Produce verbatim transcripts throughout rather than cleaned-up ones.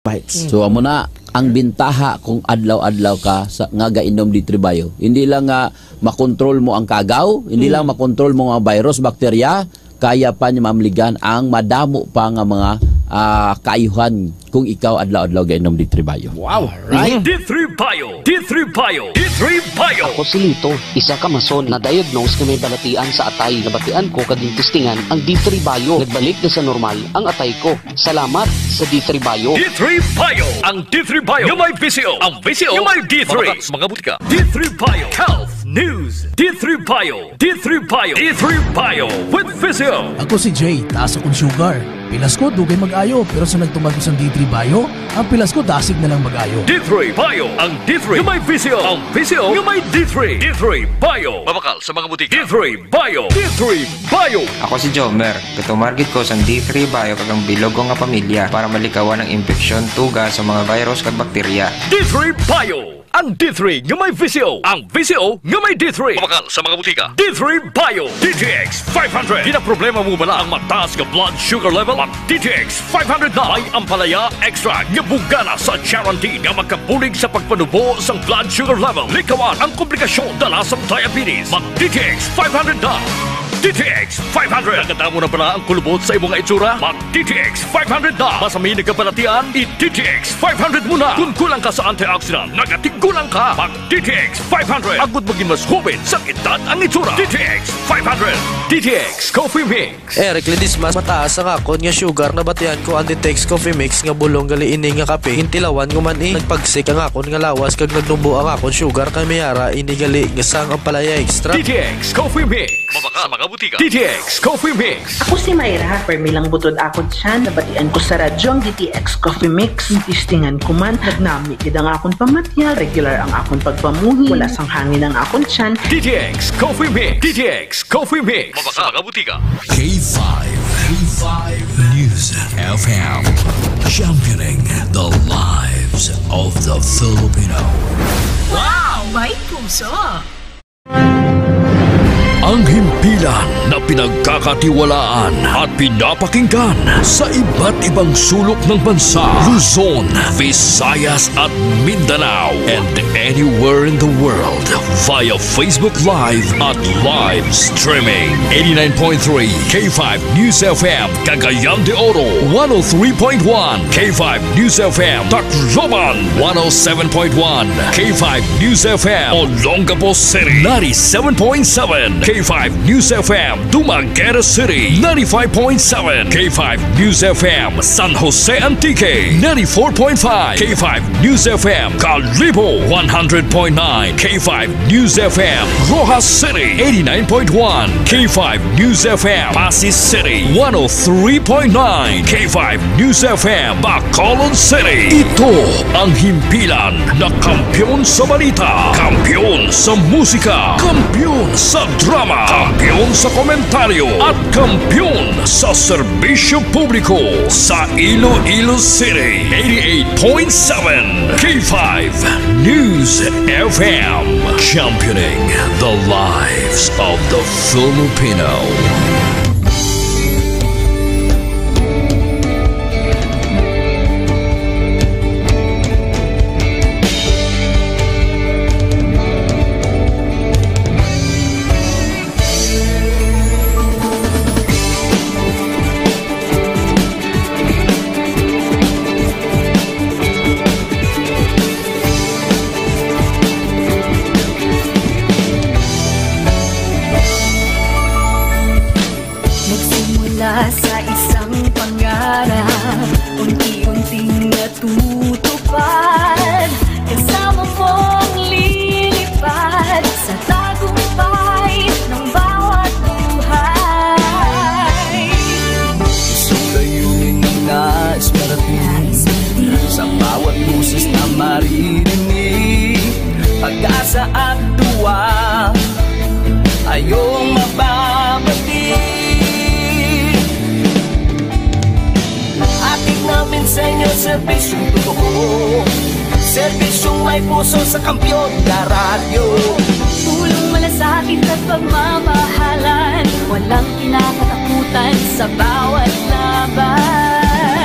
Bites. Mm. So, amo na ang bintaha kung adlaw-adlaw ka sa, nga gainom D three Bio. Hindi lang nga makontrol mo ang kagaw, hindi Mm. lang makontrol mo ang virus, bakterya, kaya pa ni Ma'am Ligan ang madamo pa nga mga, ah, kaayuhan kung ikaw adlaw-adlaw gainom D three Bio. Wow! Right? D three Bio! D three Bio! D three Bio! Ako si Lito, isa ka mason na diagnose nga may balatian sa atay. Nabatian ko kag gintistingan ang D three Bio. Nagbalik na sa normal ang atay ko. Salamat sa D three Bio. D three Bio. Ang D three Bio nga may V C O. Ang V C O nga may D three. Mabakal sa mga butika. D three Bio. Health News. D three Bio. D three Bio. D three Bio with V C O. Ako si Jay, taas akong sugar. Pilas ko, dugay mag-ayo, pero sa nagtuman ko sa D three Bio, ang pilas ko dasig na lang mag-ayo. D three Bio. Ang D three nga may V C O. Ang V C O nga may D three. D three Bio. Mabakal sa mga butika. D three Bio. D three Bio. Ako si Jomer. Gatumar gid ko sang D three Bio kag ang bilog ko nga pamilya para malikawan ang impeksyon, tuga sa mga virus kag bakterya. D three Bio. Ang D three nga may V C O. Ang V C O nga may D three. Mabakal sa mga butika. D three Bio. D T X five hundred. Ginaproblema mo bala ang mataas nga blood sugar level? Mag D T X five hundred na. May ampalaya extract nga bugana sa charantin nga makabulig sa pagpanubo sang blood sugar level. Likawan ang komplikasyon dala sa diabetes. Mag D T X five hundred na. D T X five hundred. Nagadamo na bala ang kulubot sa imo nga itsura? Mag D T X five hundred na. Masami nga balatian, i D T X five hundred mo na. Kung kulang ka sa antioxidant, nagatigulang ka. Mag D T X five hundred. Agod maging mas hoben sa edad ang itsura. D T X five hundred. D T X Coffee Mix. Eric Ledesma, mataas ang akon nga sugar, nabatian ko ang D T X Coffee Mix nga bulong gali ini nga kape. Gintilawan ko man, eh. Nagpagsik ang akon nga lawas kag nagnubo ang akon sugar, kay may ara ini gali nga sang ampalaya extra. D T X Coffee Mix. Mabakal sa mga butika. D T X Coffee Mix. Ako si Myra, permi lang butod akon tiyan. Nabatian ko sa radyo ang D T X Coffee Mix. Gintistingan ko man, nagnami gid ang akon pamatiag, regular ang akon pagpamuhi, wala sang hangin ang akon tiyan. D T X Coffee Mix. D T X Coffee Mix. Mabakal sa mga butika. K five. K five News F M. Championing the lives of the Filipino. Wow! May puso! Ang himpilan na pinagkakatiwalaan at pinapakinggan sa iba't ibang sulok ng bansa, Luzon, Visayas at Mindanao, and anywhere in the world via Facebook Live at live streaming. Eighty-nine point three K five News F M, Cagayan de Oro, one oh three point one K five News F M, Tacloban, one oh seven point one K five News F M, Olongapo City, ninety-seven point seven K five News F M, Dumaguete City, ninety-five point seven K five News F M, San Jose Antique, ninety-four point five K five News F M, Kalibo, one hundred point nine K five News F M, Roxas City, eighty-nine point one K five News F M, Passi City, one oh three point nine K five News F M, Bacolod City. Ito ang himpilan na kampiyon sa balita, kampiyon sa musika, kampiyon sa drama, kampiyon sa komentaryo, at kampiyon sa serbisyo publiko sa Iloilo City. Eighty-eight point seven K five News F M, championing the lives of the Filipino. Nagsimula sa isang pangarap, unti-unting natutupad. Kasama mong lilipad sa tagumpay ng bawat buhay. Isang layunin na nais marating, sa bawat boses na maririnig, pag-asa at duwa, ayong mababati. Hatid namin sa inyo serbisyong totoo, serbisyong may puso sa Kampiyon na Radyo. Pulong malasakit at pagmamahalan, walang kinakatakutan sa bawat laban.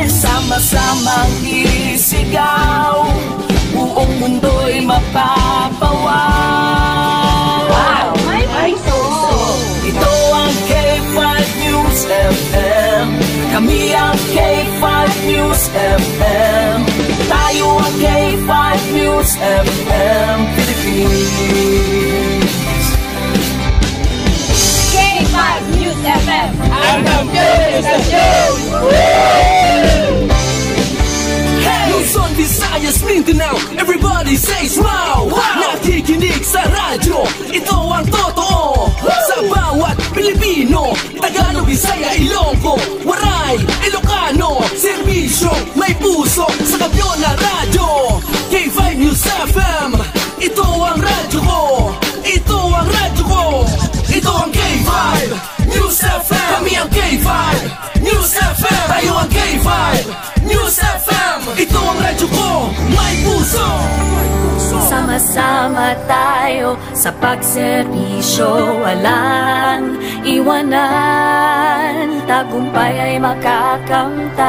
Sama-samang isigaw, buong mundo'y mapapawaw. Wow! May puso! Ito ang K five News F M. Kami ang K five News F M. Tayo ang K five News F M Philippines. K five News F M. Ang kampiyon ng istasyon! Hey! Luzon, Visayas, Mindanao, everybody say wow! Wow! Nakikinig sa radyo, ito ang totoo. Sa bawat Pilipino, Tagalog, Bisaya, Ilonggo, Waray, Ilocano, serbisyo, may puso, sa kampiyon na radyo. K five News F M, ito ang radyo ko. Ito ang radyo ko. Ito ang K five News F M. Kami ang K five News F M. Tayo ang K five News F M. Ito ang radyo ko. May puso. Sama-sama tayo sa pagserbisyo. Walang iwanan, tagumpay ay makakamtan.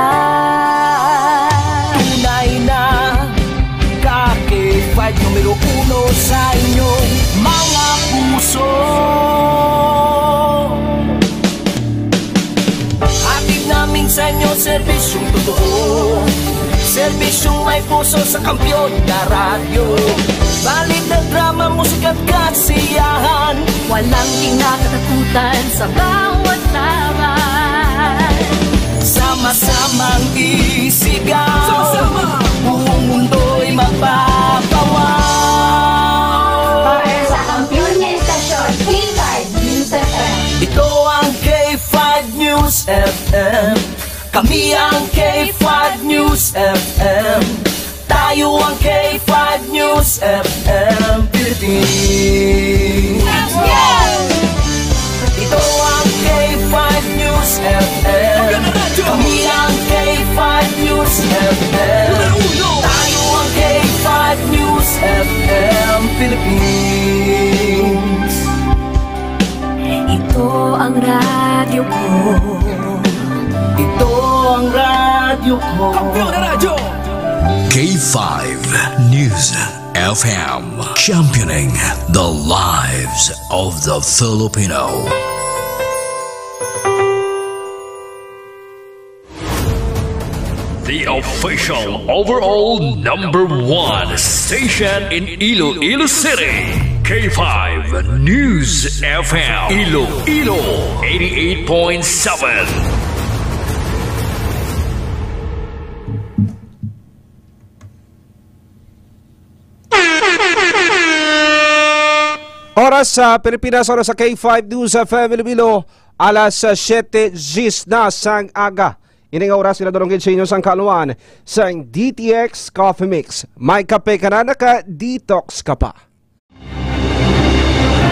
Tunay na ka K five, numero uno sa inyong mga puso. Hatid namin sa inyo serbisyong totoo. Serbisyong may puso sa kampiyon na radyo. Balita, drama, musika at kasiyahan. Walang kinakatakutan sa bawat laban. Sama-samang isigaw. Sama-sama. Buong mundo'y magpapawaw. Para sa kampiyon nga istasyon, K five News F M. Ito ang K five News F M. Kami ang K five News F M. Tayo ang K five News F M Philippines. Ito ang K five News F M. Kami ang K five News F M. Tayo ang K five News F M Philippines. Ito ang radyo ko. Ito ang radyo ko. Kampiyon na radyo! K five News F M, championing the lives of the Filipino. The official overall number one station in Iloilo City, K five News F M, Iloilo, eighty-eight point seven. Oras sa Pilipinas, oras sa K five News F M Iloilo, alas siyete diyes na sang aga. Ini nga oras, ginadulong gid sa inyo sang kaaluan sang D T X Coffee Mix. May kape ka na, naka-detox ka pa.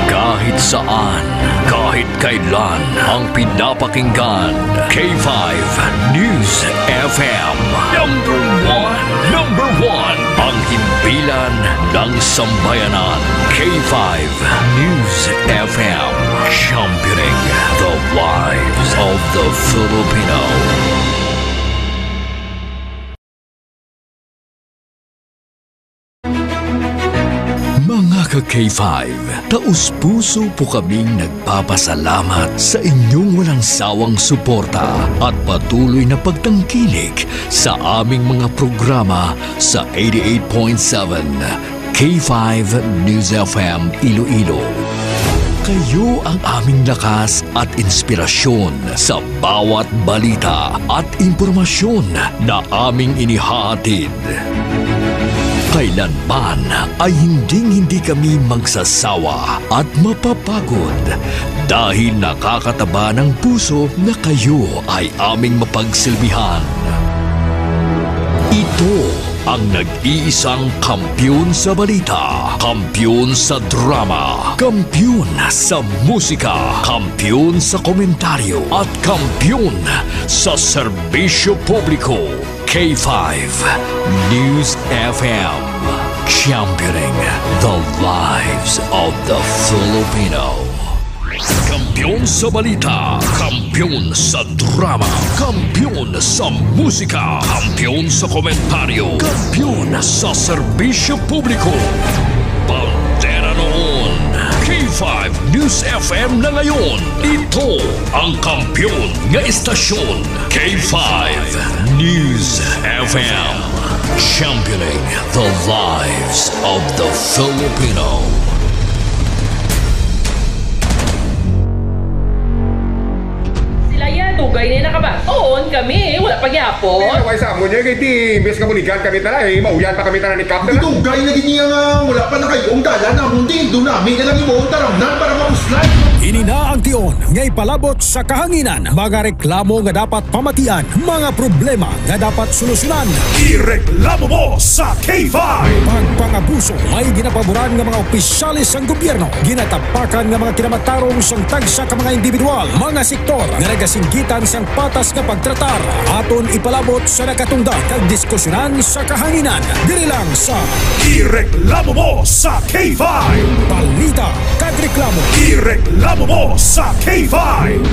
Kahit saan, kahit kailan, ang pinapakinggan, K five News F M. Number one, number one, ang himpilan ng sambayanan, K five News F M, championing the lives of the Filipino. Mga ka-K five, taos-puso po kaming nagpapasalamat sa inyong walang sawang suporta at patuloy na pagtangkilik sa aming mga programa sa eighty-eight point seven K five News F M Iloilo. Kayo ang aming lakas at inspirasyon sa bawat balita at impormasyon na aming inihahatid. Kailanman ay hinding-hindi kami magsasawa at mapapagod dahil nakakataba ng puso na kayo ay aming mapagsilbihan. Ito ang nag-iisang kampiyon sa balita, kampiyon sa drama, kampiyon sa musika, kampiyon sa komentaryo, at kampiyon sa serbisyo publiko. K five News F M, championing the lives of the Filipino. Kampiyon sa balita, kampiyon sa drama, kampiyon sa musika, kampiyon sa komentaryo, kampiyon sa serbisyo publiko. Bandera noon, K five News F M na ngayon. Ito ang kampiyon nga estasyon, K five News F M. Championing the lives of the Filipino. Sila ya, dugay na nakabaton, kami, wala pa gyapon. Pero wala sa amon, yung kay di, imbes nga buligan kami tala, eh, mauyan pa kami tala ni Captain. Dugay na gid niya nga wala pa nakayo ang dalan namon, di, doon namin na lang yung taramnan para mapuslay. Ini na ang tion nga ipalabot sa kahanginan, mga reklamo nga dapat pamatian, mga problema nga dapat solusyonan. Ireklamo mo sa K five. Pagpangabuso may ginapaboran nga mga opisyales sang gobyerno, ginatapakan nga mga kinamatarong sang tagsa ka mga individual, mga sektor nga nagasinggitan sang patas nga pagtratar. Aton ipalabot sa nakatundan kag diskusyonan sa kahanginan diri lang sa Ireklamo mo sa K five. Balita kag reklamo. Ireklamo mo sa K five.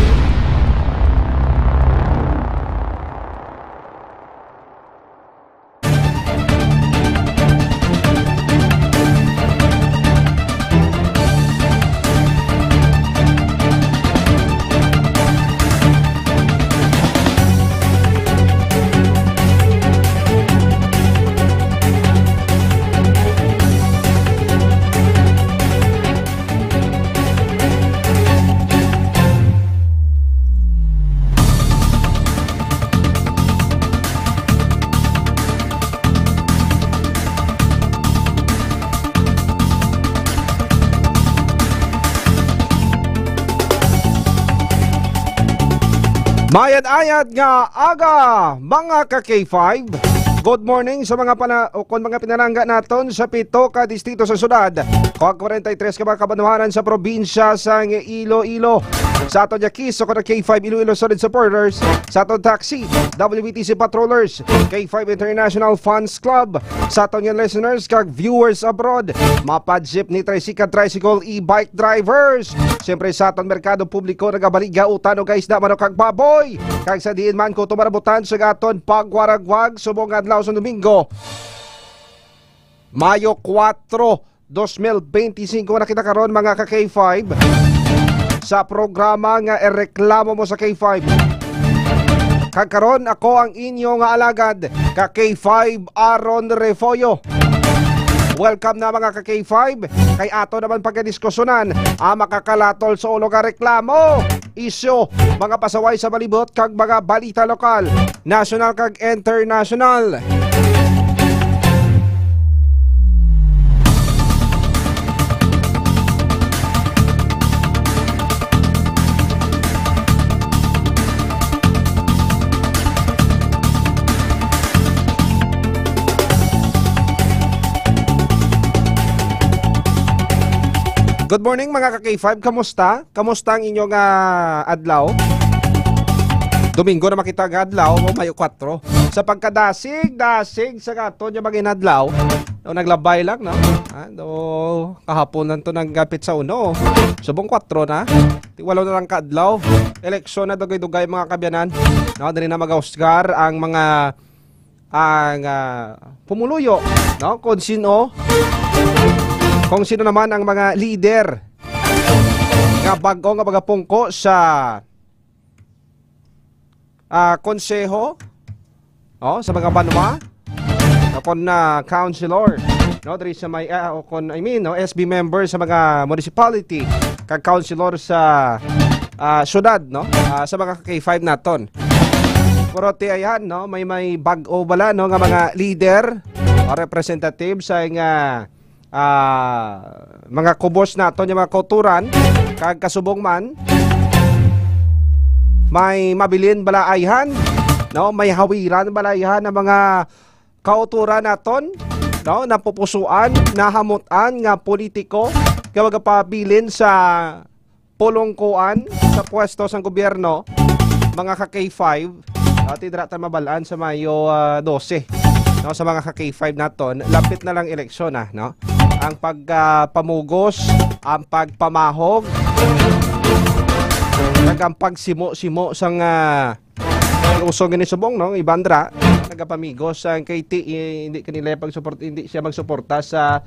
Mayad-ayad nga aga, mga ka K five. Good morning sa mga pana-, o kon mga pinalangga naton sa pito ka distrito sa syudad, kag kwarenta y tres ka mga kabanwahanan sa probinsya sang Iloilo. Sa aton yakis, sa K five Iloilo Solid Supporters, sa aton taxi, W B T C Patrollers, K five International Fans Club, sa aton nga listeners kag viewers abroad, Mapad Jeepney Tricycle, Tricycle e-bike drivers, siyempre sa aton merkado publiko, nagabaliga, utan, o kay isda, manok kag baboy, kag sa diin man ko tumarabutan sa aton pagwaragwag subong adlaw sa Domingo, Mayo kuwatro, dos mil benti singko na kita karon, mga ka K five, sa programa nga Ireklamo Mo sa K five. Kag karon, ako ang inyo nga alagad, ka K five Aaron Refollo. Welcome na, mga ka K five, kay ato naman pagkadiskusyonan ang makakalatol sa ulo nga reklamo, isyu, mga pasaway sa palibot kag mga balita lokal, national kag international. Good morning, mga ka K five. Kamusta? Kamusta ang inyong, ah, adlaw? Domingo na makita nga adlaw, o Mayo kuwatro. Sa pagkadasig-dasig sa aton nga mga inadlaw, no, naglabay lang, no? Ah, do, kahapon lang to, naggapit sa uno. Subong kuwatro na. Ti walo na lang ka adlaw. Eleksyon na dugay-dugay, mga kabyanan. No, diri na magahusgar ang mga, ang, ah, pumuluyo, no? Kung sino, kung sino naman ang mga leader nga bag-o nga magapungko sa, ah, konseho, oh, sa mga banwa, o kon na councilor, no, diri sa may, ah, o kon, I mean, no, S B member sa mga municipality, kag councilor sa, ah, syudad, no, ah, sa mga K five naton. Pero ti ayan, no, may, may bag-o bala, no, nga mga leader o representative sa nga, ah, mga kubos naton, yung mga kauturan, kag kasubong man, may mabilin bala ayhan, no? May hawiran bala ayhan ang mga kauturan naton, no? Napupusuan, nahamutan nga politiko nga magapabilin sa pulongkuan sa pwesto sang gobyerno, mga ka K five, ati dira ta mabal-an sa Mayo, ah, dose, no, sa mga ka K five naton, lapit na lang eleksyon, ah, no? Ang pagpamugos, ang pagpamahog, Kag ang pagsimo-simo sang, ah, uso gani subong, no? Iban ra, nagapamigos ang K T, eh, hindi kanila pagsuporta, hindi siya magsuporta sa,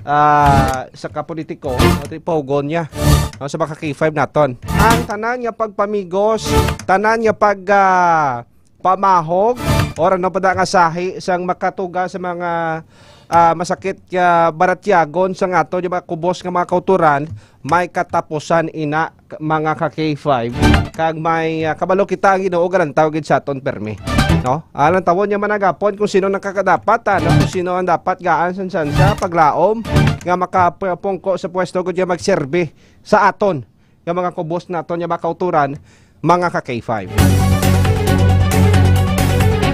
ah, sa kapolitiko, no? Ito yung pahugon niya, no? Sa mga K five naton. Ang tanan nga pagpamigos, tanan nga pag, ah, pamahog, or ano pa da nga sahi sang makatuga sa mga, ah, masakit nga baratyagon sang ato, di ba, kubos nga mga kauturan, may katapusan ina, mga ka K five. Kag may, ah, kabalo kita ang Ginoo garantaw gid sa aton permi, no? Alang tawon niya managapon kung sino nakakadapat, ah, no? Kung sino ang dapat gaan san san sa paglaom nga makapungko sa pwesto gud nga magserbi sa aton nga mga kubos naton nga mga kauturan, mga ka K five.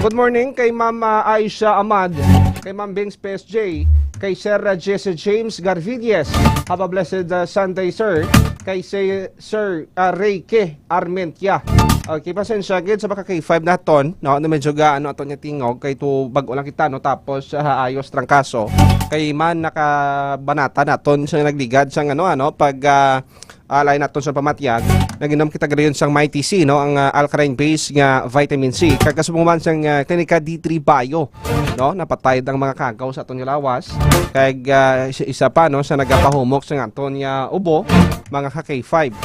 Good morning kay Ma'am, ah, Aisha Ahmad, kay Ma'am Bings P S J, kay Sir, ah, Jesse James Garvidies. Have a blessed, ah, Sunday, sir. Kay si Sir, ah, Reyke Armentia. Okay, pasensya gid sa mga ka K five naton, no? Ano, medyo ga, ano, ato niya tingog kay to bag-o lang kita, no? Tapos, ah, ayos trangkaso. Kay man nakabanata naton sa nagligad sang, ano, ano, pag, ah, alay naton sa pamatyag, nag-inom kita gadayon sang Mighty C, no, ang, ah, alkaline base nga vitamin C. Kag kasubong man sang, ah, Klinika D three Bio, no, napatay ang mga kagaw sa aton nga lawas. Kag, ah, isa, isa pa, no, sa nagapahumok sa aton nga ubo, mga ka K five.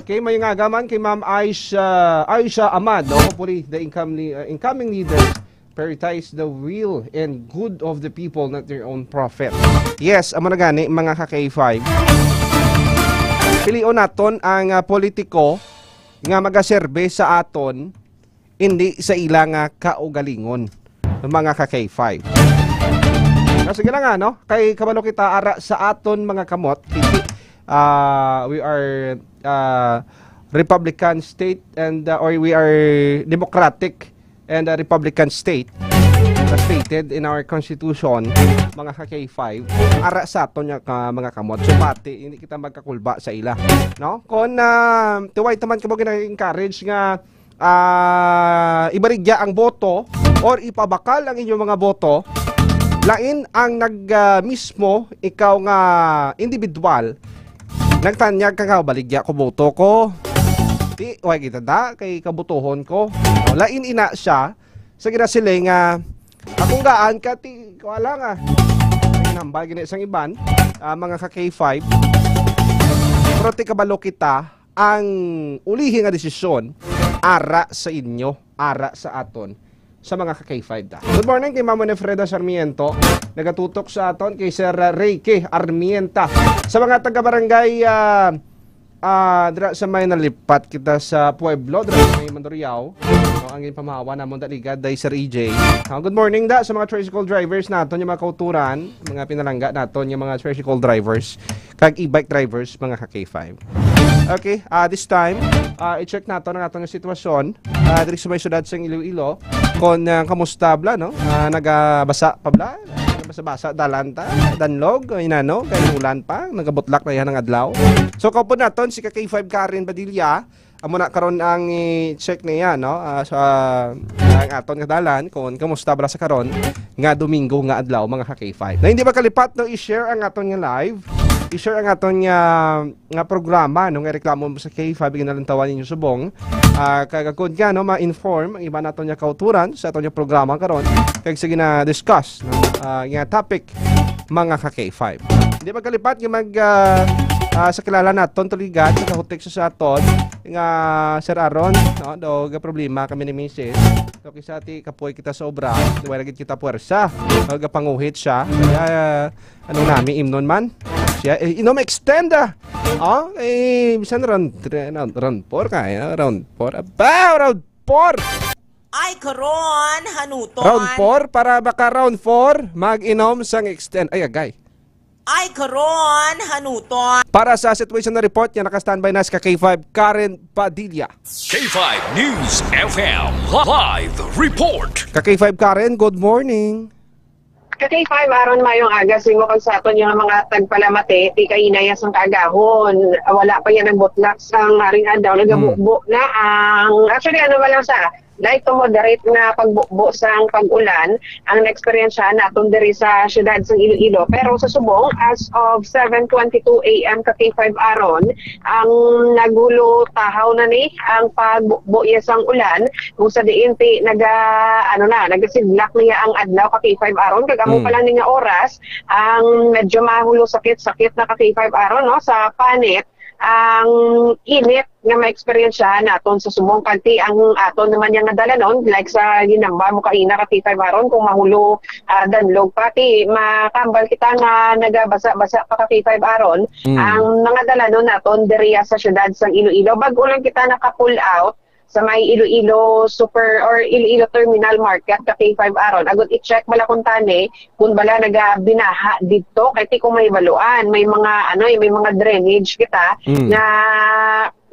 Okay, may nga agaman kay Ma'am Aisha, Aisha Ahmad, no? Hopefully, the incoming, uh, incoming leader prioritize the will and good of the people, not their own profit. Yes, amo na gani, mga ka K five. Pilion naton ang, ah, politiko nga magaserbe sa aton, hindi sa ila nga kaugalingon, mga ka K five. Ah, sige lang, ano? Kay kabalo kita ara sa aton mga kamot, hindi, ah, we are, ah, Republican state and, ah, or we are democratic and a Republican state as stated in our constitution, mga ka K five, ara sa aton nga ka, mga kamot. So, pati, hindi kita magkakulba sa ila, no? Kung, ah, tuway taman ka mo gina-encourage nga, ah, ibaligya ang boto or ipabakal ang inyong mga boto, lain ang nag, ah, mismo ikaw nga individual, nagtanyag ka nga, "Baligya ko boto ko." Di, way kita da, kay kabutuhon ko. O, lain ina siya sa ginasiling nga, "Akong gaan ka, ti, ko lang, ah." Ang nambal gini sang iban, ah, mga ka K five. Pero ti kabalo kita, ang ulihi nga desisyon, ara sa inyo, ara sa aton, sa mga ka K five ta. Good morning kay Ma'am Winifreda Sarmiento. Nagatutok sa aton kay Sir Reyke Armienta. Sa mga taga-barangay, ah, ah, dira sa may nalipat kita sa Pueblo, dira sa may Mandurriao. No, ang ginpamahawa namon daligad day Sir E J. Ah, good morning da sa mga tricycle drivers naton, yung mga kauturan, mga pinalangga naton, yung mga tricycle drivers kag e-bike drivers, mga ka K five. Okay, ah, this time, ah, i-check nato ang aton nga sitwasyon, ah, diri sa may siyudad sang Iloilo. Kon, ah, kamusta bala, no? Ah, nagabasa pa bala? Basa-basa dalan ta, danlog, inano, kay ulan pa, nagabutlak na yan ang adlaw. So, kaupod naton si ka K five Karen Badilla, amo na karon ang i-check niya, no? Ah, sa, ang aton nga dalan, kung kamusta bala sa karon nga Domingo nga adlaw, mga ka K five. Na hindi makalipat, no, i-share ang aton nga live, i-share ang aton nga, nga programa, no, nga reklamo mo sa K five, ginalantawan ninyo subong. Ah, kag agud nga, no, ma-inform ang iba naton nga kauturan sa aton nga programa karon, kag sige na discuss, no, ah, nga topic, mga ka K five. Hindi magkalipat nga mag, ah, ah, sa kilala naton tuligan, nagahutik sa, sa aton nga Sir Aaron, no? Do, ga problema kami ni Misis. So, kisa ti kapoy kita sa obra, wala gid kita puwersa. Gapanguhit siya. Kaya, ah, ano nami imnon man? Siya, eh, inom extend, ah. Oh, eh, bisan round three, round, round four kaya, round four. Abaw, round four! Ay, karon, hanuton. Round four, para maka round four, mag-inom sang extend. Ay, agay. Ay, karon, hanuton. Para sa situation na report niya, naka-standby na si ka K five, Karen Padilla. K five News F M live report. Ka K five Karen, good morning. Ka K five, aron mayong aga sa imo kag sa aton nga mga tagpalamati, ti kainaya sang kaagahon. Wala pa yan ang butlak sang haring adlaw, nagabubo na ang, actually, ano ba lang sa, light to moderate nga pagbubo sang pag-ulan ang naeksperyensyahan naton diri sa siyudad sang Iloilo. Pero sa subong, as of seven twenty-two A M ka K five Aaron, ang naghulo tahaw na ni ang pagbubo iya sang ulan, kung sa diin ti naga, ano na, nagasidlak niya ang adlaw ka K five Aaron, kag amo Mm. pa lang ni nga oras, ang medyo mahulo sakit-sakit na ka K five Aaron, no, sa panit, ang init nga maeksperiensyahan naton sa subong, kag ti ang aton naman nga dalanon, like sa ginamba mo kaina ka K five Aaron, kung mahulo, ah, danlog pa, ti makambal kita nga nagabasa-basa pa ka K five Aaron, Mm. ang mga dalanon naton diriya sa siyudad sang Iloilo. Bag-o lang kita naka-pull out sa may Iloilo Super or Iloilo Terminal Market ka K five Aaron. Agud i-check bala kung tani, kung bala nagabinaha didto. Kay ti ko mahibaluan, may mga, ano, eh, may mga drainage kita Mm. nga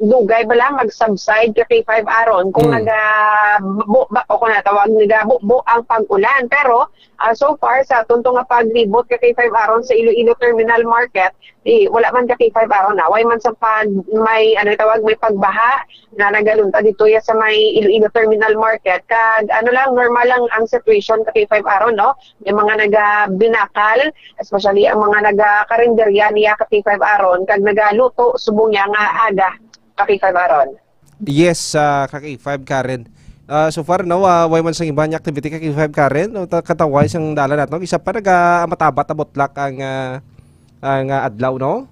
dugay bala mag-subside ka K five Aaron kung Mm. nagabu-, ba, o kung natawag, nagabubo ang pag-ulan. Pero, ah, so far, sa aton to nga paglibot ka K five Aaron sa Iloilo Terminal Market, di, wala man ka K five Aaron na. Way man sa pag, may, ano tawag, may pagbaha na nagalunta dito ya sa may Iloilo Terminal Market. Kag, ano lang, normal lang ang situation ka K five Aaron, no? May mga nagabinakal, especially ang mga nagakarinderya niya ka K five Aaron, kag nagaluto subong niya nga aga ka K five Aaron. Yes, ah, ka K five Karen. Ah, so far, no, ah, way man sang iba nga activity ka K five Karen, no, ta-, kataway sang dalan nato. Isa pa naga-, matabat na butlak ang, ah, ang, ah, adlaw, no?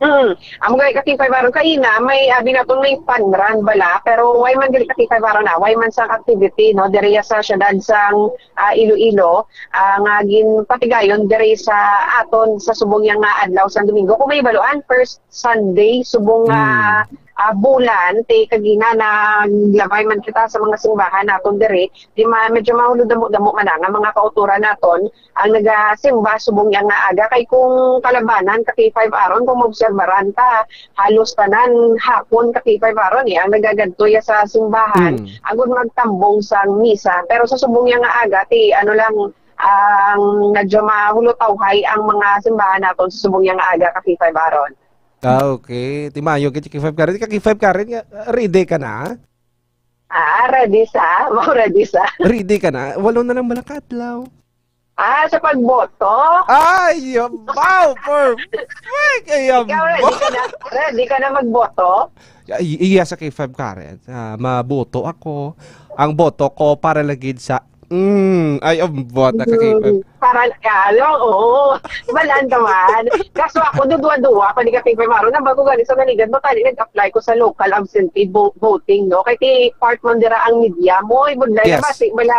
Mm. Amo gani ka K five Aaron, kaina, may abi naton may fun run bala, pero way man diri ka K five Aaron na, way man sang activity, no, diri sa siyudad sang, ah, Iloilo, ah, nga ginpatigayon diri sa aton sa subong yang nga adlaw sang Domingo. Kung mahibaluan, first Sunday, subong nga, Mm. ah, bulan, ti kagina naglabay man kita sa mga simbahan naton diri, di ma-, medyo mahulo damo-damo man na nga mga kauturan naton ang nagasimba subong yang nga aga. Kay kung kalabanan ka K five Aaron, kung maobserbaran ta, halos tanan hapon ka K five Aaron, eh, ang nagagadto ya sa simbahan, Mm. agud magtambong sang misa. Pero sa subong yang nga aga, ti, ano lang, ang medyo mahulotawhay ang mga simbahan naton sa subong yang nga aga ka K five Aaron. Ah, okay. Ti maayo gid ka K five Karen. Ka K five Karen nga, ready ka na? Ah, ready sa? Mao ready sa? Ready ka na? Walo na lang bala ka adlaw. Ah, sa pagboto? Ay, yabaw! Perfect! Ay, Ikaw, ready ka na? Ready ka na magboto? Ay, iya sa K five Karen. Ah, maboto ako. Ang boto ko para lagid sa, mm, ay, ang boto ka K five. Mm, para, ah, ano, oo. Balaan ka man. Kaso ako, duduwa-duwa pa ni ka K five Aaron. Ang bago gani sa naligan mo, tani nag-apply ko sa local absentee vo-, voting, no? Kay ti part man dira ang media mo, ibudlay Yes. na basi, bala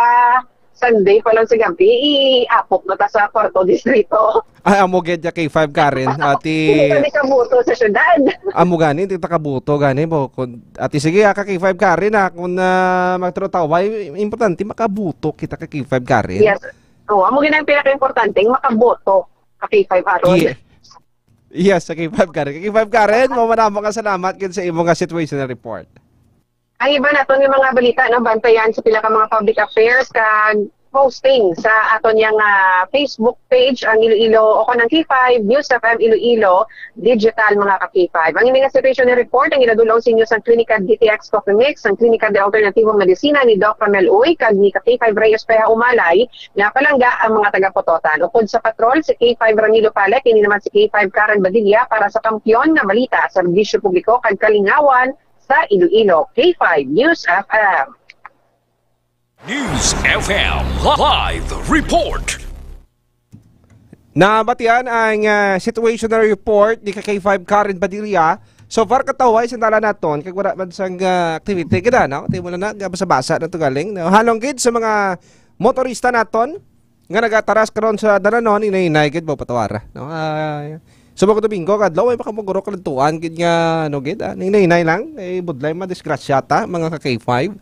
Sunday pa lang sa gabi, i-apok na ta sa kwarto distrito. Ay, amo gid ya K five Karen. Ati Hindi kami kabuto sa syudad. Amo gani, hindi ta kabuto gani mo. Kun, ati sige, ah, ka K five Karen, ah, kung, ah, magtrotaway, importante makabuto kita ka K five Karen. Yes. Oo, amo gid ang pinakaimportante, makaboto ka K five Aaron. Ye-, yes, sa K five Karen. Ka K five Karen, mamanamo ka salamat gid sa imo nga situational report. Ang iba naton nga mga balita, no, bantayan sa pila ka mga public affairs kag posting sa aton yang, ah, Facebook page, ang Iloilo, o kon ang K five News F M Iloilo Digital, mga ka K five. Ang ini nga situation report ang ginadul-ong sa inyo sang Klinika D T X Coffee Mix, ang klinika de alternatibong medisina ni Doc Ramel Uy, kag ni ka K five Reyes Peha Umalay, nga palangga ang mga taga-Pototan. Upod sa patrol, si K five Ramilo Palek, ini naman si K five Karen Badilla para sa Kampiyon nga Balita, Serbisyo Publiko kag Kalingawan sa Iloilo, K five News F M. News F M Live Report. Nabatian ang, ah, situational report ni ka K five Karen Badilla. So far, kataway sa dalan naton, kag wala man sang, ah, activity. Gid, no? Ti mo na na, basa-basa na to galing, no? Halong gid sa mga motorista naton, nga nagataras karon sa dalanon, hinay-hinay gid mo patawara, no? Ah, subong ko Domingo kadlaw, ay baka maguro kaladtuan gid nga, ano gid, ah, hinay-hinay lang, eh, budlay madisgrasya ta, mga ka K five.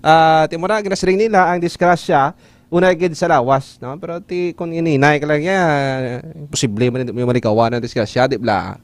Ah, ti mo na, ginasiling nila ang disgrasya, una gid sa lawas, no? Pero ti, kung hinay-hinay ka lang, ya, imposible man may malikawan ang disgrasya, di bala?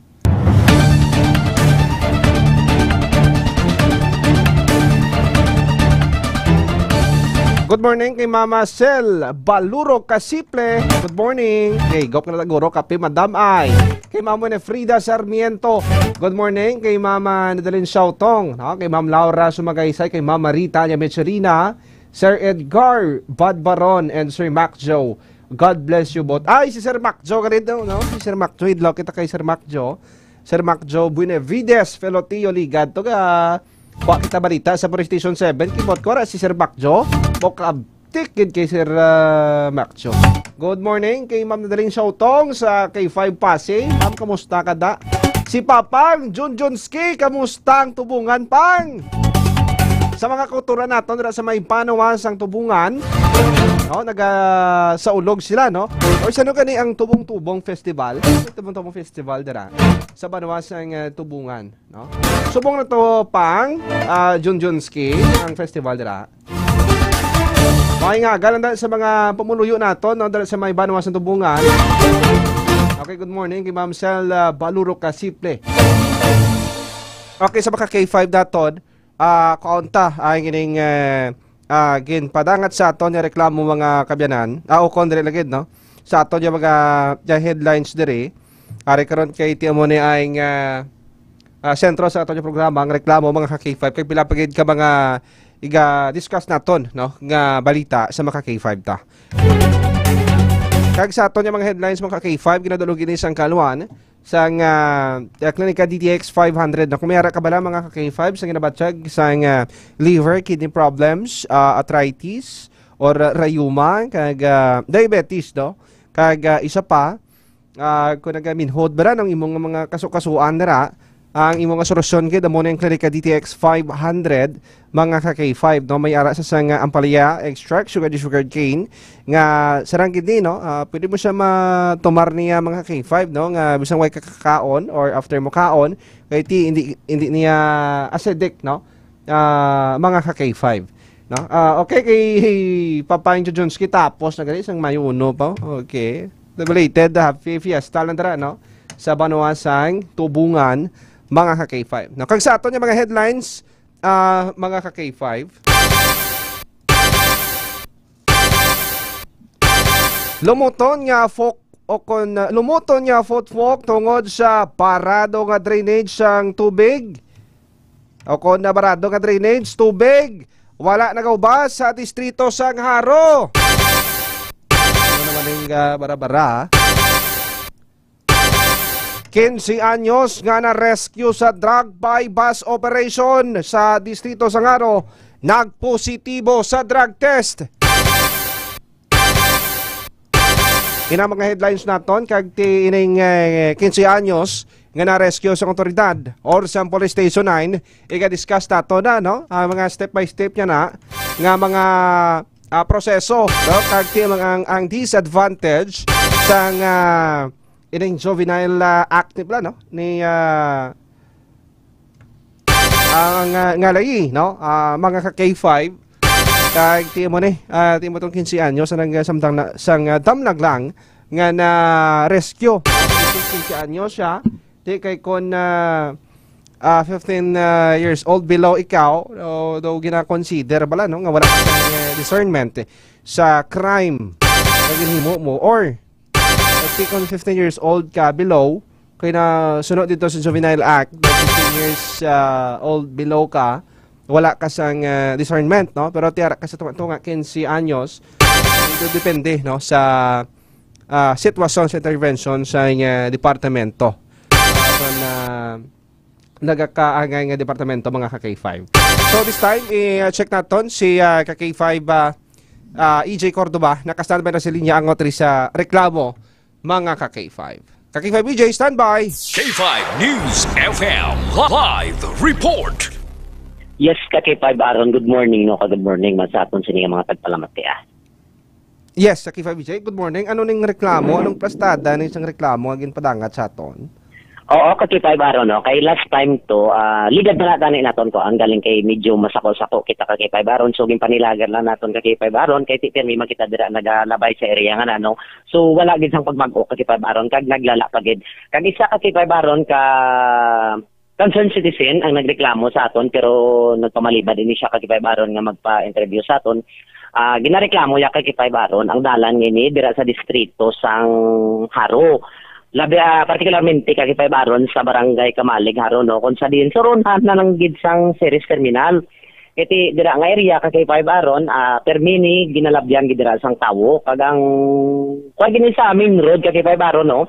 Good morning kay Mama Sel Baluro Kasiple. Good morning. Kay gop na guro kape, madam ay. Kay Ma'am Winifrida Sarmiento. Good morning kay Mama Nadalin Shautong, no? Kay Ma'am Laura Sumagaysay, kay Mama Rita Yamechirina, Sir Edgar Badbaron, and Sir Mac Joe. God bless you both. Ay, si Sir Mac Joe ganito, no? Si Sir Mac Joe, idlaw kita kay Sir Mac Joe. Sir Mac Joe Buenavides, fellow Tio Ligad. To ga, wa kita balita sa Police Station seven. Kibot ko ra si Sir Mac Joe. Bok abtik gid kay Sir, ah, Mac Joe. Good morning kay Ma'am Nadalin Shautong sa K five Pasig. Ma'am, kamusta ka da? Si Papang Junjunski, kamusta ang Tubungan, Pang? Sa mga kauturan naton dira sa may Banuas ang Tubungan, no, naga sa ulog sila, no? Or sano gani ang Tubong-Tubong Festival? Tubong-Tubong Festival dira sa Banuas ang, ah, Tubungan, no? Subong na to, Pang, ah, Junjunski, ang festival dira. Okay nga, galang sa mga pumuluyo naton, no, dira sa may Banuas ang Tubungan. Okay, good morning kay Ma'am Sel, ah, Baluro Kasiple. Okay, sa mga K five daton, ah, kaunta ang ining, eh, ah, ginpadangat sa aton nga reklamo, mga kabyanan. Ah, ukon diri lagi, no? Sa aton nga mga, nga headlines diri. Ari karon kay ti amo ni ang, ah, ah, sentro sa aton nga programa, ang reklamo, mga ka K five. Kay pila pa gid ka mga iga-discuss naton, no, nga balita sa mga ka K five ta. Kag sa aton nga mga headlines, mga ka K five, ginadulog ini sang kaaluhan sang, ah, Klinika D T X five hundred. Na kung may ara ka bala, mga ka K five, sa ginabatyag sang, ah, liver, kidney problems, ah, arthritis, or, ah, rayuma, kag, ah, diabetes, no? Kag, ah, isa pa, ah, kung nagaminhod ba ang imong mga kasukasuan dira, ang imong solusyon gid amo na ang Klinika D T X five hundred, mga ka K five, no? May ara sa sang, ah, ampalaya extract, sugar, sugar cane, nga sarang gid ni, no? Ah, pwede mo siya matumar niya, mga ka K five, no? Nga bisan way kakakaon or after mo kaon, kay ti hindi, hindi niya acidic, no? Ah, mga ka K five, no? Ah, okay, kay Papa Jones, kita tapos na gali sang Mayo uno pa. Okay. Belated, ah, happy fiesta lang dira, no? Sa Banuas ang Tubungan, mga ka K five. No? Kag sa aton nga mga headlines, ah, mga ka K five. Lumuton nga fok o kon, ah, lumuton nga fotfok tungod sa barado nga drainage sang tubig. O kon na barado nga drainage, tubig. Wala nagaubas sa distrito sang Jaro. Ano naman yung, ah, bara-bara? Quince anyos nga na-rescue sa drug buy-bust operation sa distrito sang Jaro, nagpositibo sa drug test. Ina mga headlines naton, kag ti ining, eh, quince anyos nga na-rescue sa otoridad or sa police station nine, iga-discuss nato na, no? Ang mga step by step niya na nga mga, ah, proseso, no? Kag ti ang, ang, ang disadvantage sang, ah, ining juvenile, ah, act ni bala, no? Ni, ah, ang, ah, nga layi, no? Ah, mga ka K five, kag ti mo ni, ah, ti mo tong quince anyos, sang, ah, samtang na, sang, ah, damlag lang nga na-rescue. Quince anyos siya, ti kay kon, ah, ah, fifteen, ah, years old below ikaw, o, do gina-consider bala, no? Nga wala ka sang, eh, discernment, eh, sa crime na ginhimo mo, or, let's say, kung fifteen years old ka below, kay na sunod dito sa Juvenile Act, kung fifteen years, ah, old below ka, wala ka sang, ah, discernment, no? Pero ti ara ka sa tunga-tunga, quince anyos, ito depende, no, sa, ah, sitwasyon sa intervention sa, ah, departamento. Kung, ah, nagakaangay nga departamento, mga ka K five. So, this time, i-check naton si, ah, ka K five, ah, ah, E J Cordoba. Naka-standby na sa linya ang otri sa reklamo, mga ka K five. Ka K five E J, standby! K five News F M live report. Yes, ka K five Aaron, good morning, no? Ka good morning man sa aton sini nga mga tagpalamati, ah. Yes, sa K five E J, good morning. Ano ning reklamo? Anong plastada ning isang reklamo nga ginpadangat sa aton? Oo, ka K five Aaron, no? Kay last time to, ah, ligad na lang tani naton ko, ang galing kay medyo masako-sako kita ka K five Aaron. So, ginpanilagan lang naton ka K five Aaron, kay ti pirmi man kita dira nagalabay sa area nga na, no? So, wala gid sang pagmag-o ka K five Aaron, kag naglala pa gid. Kag isa ka K five Aaron ka concerned citizen ang nagreklamo sa aton, pero nagpamalibad ini siya ka K five Aaron nga magpa-interview sa aton. Ah, ginareklamo ya ka K five Aaron ang dalan nga ini dira sa distrito sang Jaro. Labi, ah, particularmente ka K five Aaron sa Barangay Kamalig, Haro, no, kung sa diin suron na lang gid sang Ceres Terminal. Iti dira nga area ka K five Aaron, ah, permi ni ginalabyan gid dira sang tawo. Kag ang, kuwan gini sa main road ka K five Aaron, no?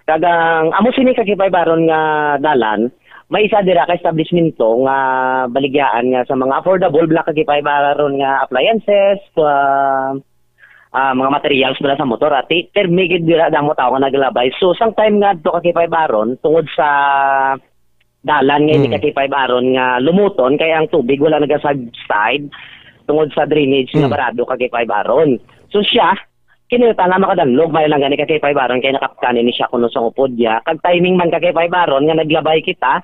Kag ang, amo sini ka K five Aaron nga dalan, may isa dira ka establishmento nga baligyaan nga sa mga affordable bala ka K five Aaron nga appliances, ah, ah, mga materials bala sa motor, ati, permi gid dira damo tawo nga naglabay. So, sang time nga adto ka K five Aaron, tungod sa dalan nga ini Hmm. ka K five Aaron nga lumuton, kay ang tubig wala naga-subside tungod sa drainage nga Hmm. barado ka K five Aaron. So, siya, kinita nga makadanlog, may lang gani ka K five Aaron, kay nakapkan ini siya kuno sa upod niya. Kag timing man ka K five Aaron nga naglabay kita,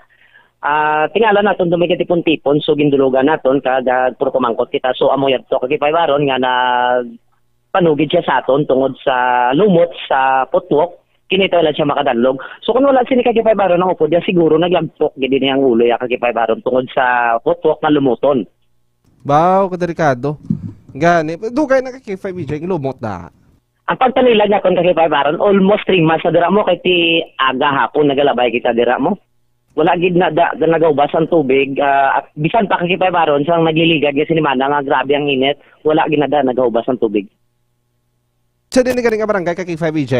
ah, tingala naton dumay ka tipon-tipon, so gindulugan naton, kag, ah, puro kumangkot kita. So, amo yadto ka K five Aaron nga nag panugid siya sa aton tungod sa lumot sa footwalk, kinita lang siya makadanlog. So, kung wala sini ka K five Aaron ang upod niya, siguro naglagpok gid ini ang ulo ya ka K five Aaron tungod sa footwalk nga lumuton. Baw, kadelikado. Gani, dugay na ka K five E J, lumot na. Ang pagpanilag naton ka K five Aaron, almost three months na dira mo, kay ti aga hapon nagalabay kita dira mo. Wala gid na da, da nagahubas ang tubig, ah, at bisan pa ka K five Aaron, sang nagliligad nga sinimana nga grabe ang init, wala gid na da nagahubas ang tubig. Sa din galing nga barangay ka K five E J?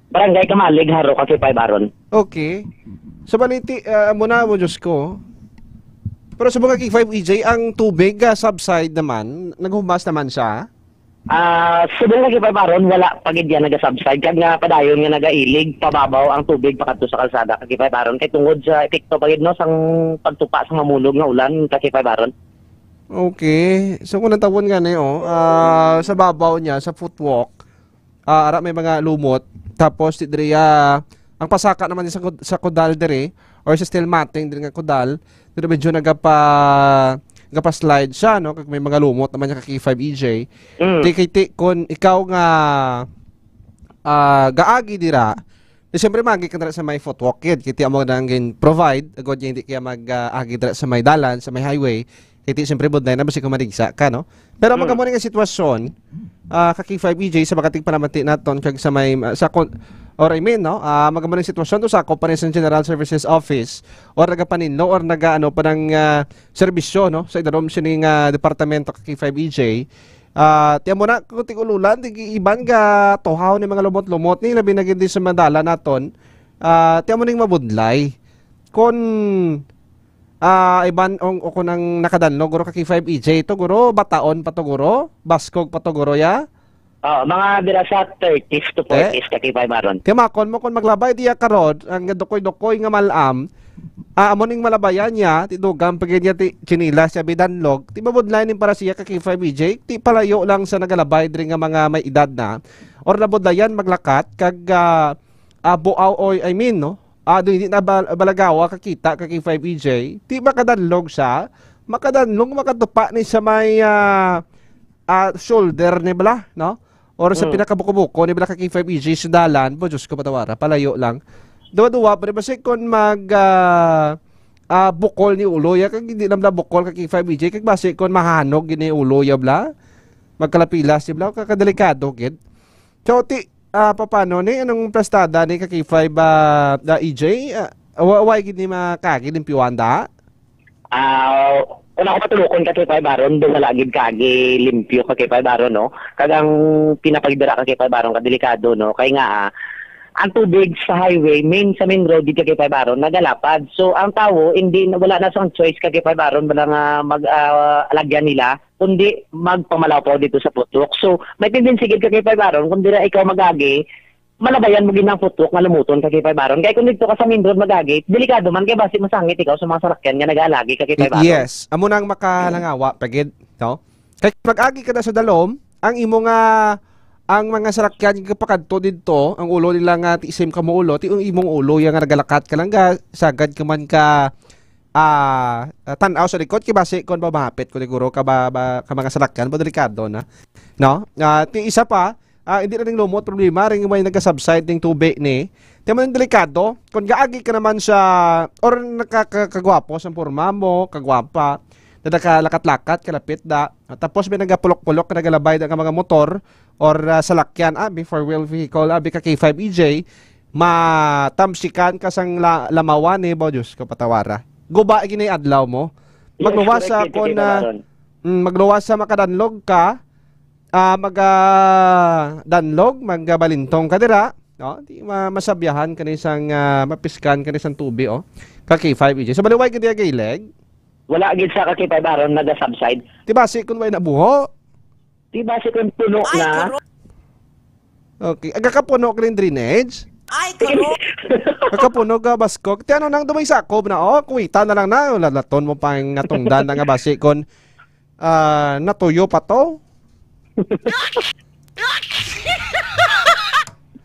Barangay Kamalig, Haro ka K five Aaron. Okay. So, baliti, ah, amo na mo, Diyos ko. Pero sa mga K five E J, ang tubig, ah, subside naman, naghubas naman siya? Ah, subong ka K five Aaron, wala pa gid yan naga-subside. Kag nga padayon nga nagailig, pababaw ang tubig pakadto sa kalsada ka K five Aaron. Kay tungod sa epekto pa gid, no, sang pagtupa sa mamulog nga ulan ka K five Aaron. Okay. So, kung ang tawon nga ni, oh, ah, sa babaw niya, sa footwalk, ah, ara may mga lumot. Tapos, ti diri, ah, ang pasaka naman sa, kud- sa kudal diri, or sa steel matting diri nga kudal, diri medyo nagapa, nagapa-slide siya, no? Kag may mga lumot naman niya ka K five E J. Mm. Ti, kay ti, kung ikaw nga, ah, gaagi dira, di siyempre, magi ka dira sa may footwalk, kid. Kay ti amo na ang gin-provide, agod niya hindi kaya mag, ah, agi dira sa may dalan, sa may highway. Kay ti, siyempre, budlay na, basi kung maligsa ka, no? Pero Mm. magamo ni nga sitwasyon, ah, ka K five E J, sa makating panamati naton, kag sa may, ah, sa kon-, or I mean, no? Ah, magamo ni sitwasyon, to sa Companies and General Services Office, or nagapaninlo, or naga, ano, pa ng, ah, serbisyo, no? Sa idalom sining, ah, departamento ka K five E J. Ah, ti amo na, kung tig-ululan, tig-iban ga tuhaw ni mga lumot-lumot, ni labi na gid di sa madala naton. Ah, ti amo ning mabudlay. Kon, ah, iban, ong, o kon ang nakadanlog, guro, ka K five E J to, guro, bataon pa to, guro, baskog pa to, guro, ya? Oo, mga dira sa thirties to Eh? forties ka K five Aaron. Timakon mo kon maglabay diya karon, ang dukoy-dukoy nga malam, ah, amo ning malabayan niya, ti dugang pa gid niya ti chinilas siya bidanlog, ti mabudlay ning para siya ka K five E J, ti palayo lang sa nagalabay diri nga mga may edad na, or nabudlayan maglakat, kag, ah, ah, buaw, oy, I mean, no? Ah, do hindi na bal-, balagawa kakita ka K five E J, ti makadanlog siya, makadanlog, makatupa ni sa may, ah, ah, shoulder ni bala, no? Or sa Mm. pinakabuko-buko ni bala ka K five E J sa dalan, bo, Diyos ko, patawara, palayo lang. Duwa-duwa, pre, basi kon mag, ah, ah, bukol ni ulo, ya, kag hindi lang bala bukol ka K five E J, kag basi kon mahanog gini ulo, ya, bala. Magkalapilas, ya, bala, kakadelikado, gid. So, ti, ah, papano ni, anong plastada ni ka K five, ah, da E J? Ah, wa-, wa gid ni makagi, limpyuhan da? Ah, kung ako patulukon ka K five Aaron, do wala gid kaagi limpyo ka K five Aaron, no? Kag ang pinapagdira ka K five Aaron, kadelikado, no? Kay nga, ah, ang tubig sa highway, main, sa main road, dito ka K five Aaron, nagalapad. So, ang tawo, hindi, wala na sang choice ka K five Aaron, wala nga mag, ah, alagyan nila, kundi magpamalawpaw dito sa footwalk. So, may tendency gid ka K five Aaron, kung dira ikaw magagi, malabayan mo gid ang footwalk nga lumuton ka K five Aaron. Kay kung dito ka sa main road magagi, delikado man kay basi masangit ikaw sa mga salakyan nga nag-aalagi ka K five Aaron. Yes, amo na ang makalangawa, pagid, no? Kay mag-agi ka na sa dalom, ang imo nga, ang mga salakyan nga pakadto didto, ang ulo nila nga ti same kamo ulo, ti ang imong ulo, ya nga nagalakat ka lang, ga, sagad ka man ka, ah, ah, tan-aw sa likod, kay basi kon ba mahapit ko siguro ka ba, ba, ka mga salakyan, ba delikado na. No? Ah, ti isa pa, ah, hindi na ning lumot problema, ring may nagasubside ning tubig ni. Ti man delikado, kung gaagi ka naman sa, or nakakagwapo sa porma mo, kagwapa, na nakalakat-lakat, kalapit da, tapos may nagapulok-pulok, nagalabay da nga mga motor, or, ah, salakyan, abi, four-wheel vehicle, abi ka K five E J, matamsikan ka sang la-, lamawan, eh, bo, Diyos ko, patawara. Guba gini adlaw mo. Yes, Magluwas correct sa yun, kon, Tito ah, Baron. Mm, magluwas sa makadanlog ka, ah, mag, ah, danlog, magabalintong ka dira, no? Di ma-, masabyahan ka ni sang, ah, mapiskan ka ni sang tubi, oh. Ka K five E J. So, baliway ka diya gailig? Wala gid sa ka K five Baron, naga-subside. Di ba, si kun way nabuho? Di ba si kun puno Ay, na? karo- Okay. Aga ka puno ka rin drainage? Ay, karo. Aga ka puno ka baskog. Ti ano nang dumay sakob na, oh? Kuwita na lang na. Lalaton mo pa ang natungdan na nga basi kon, ah, natuyo pa to.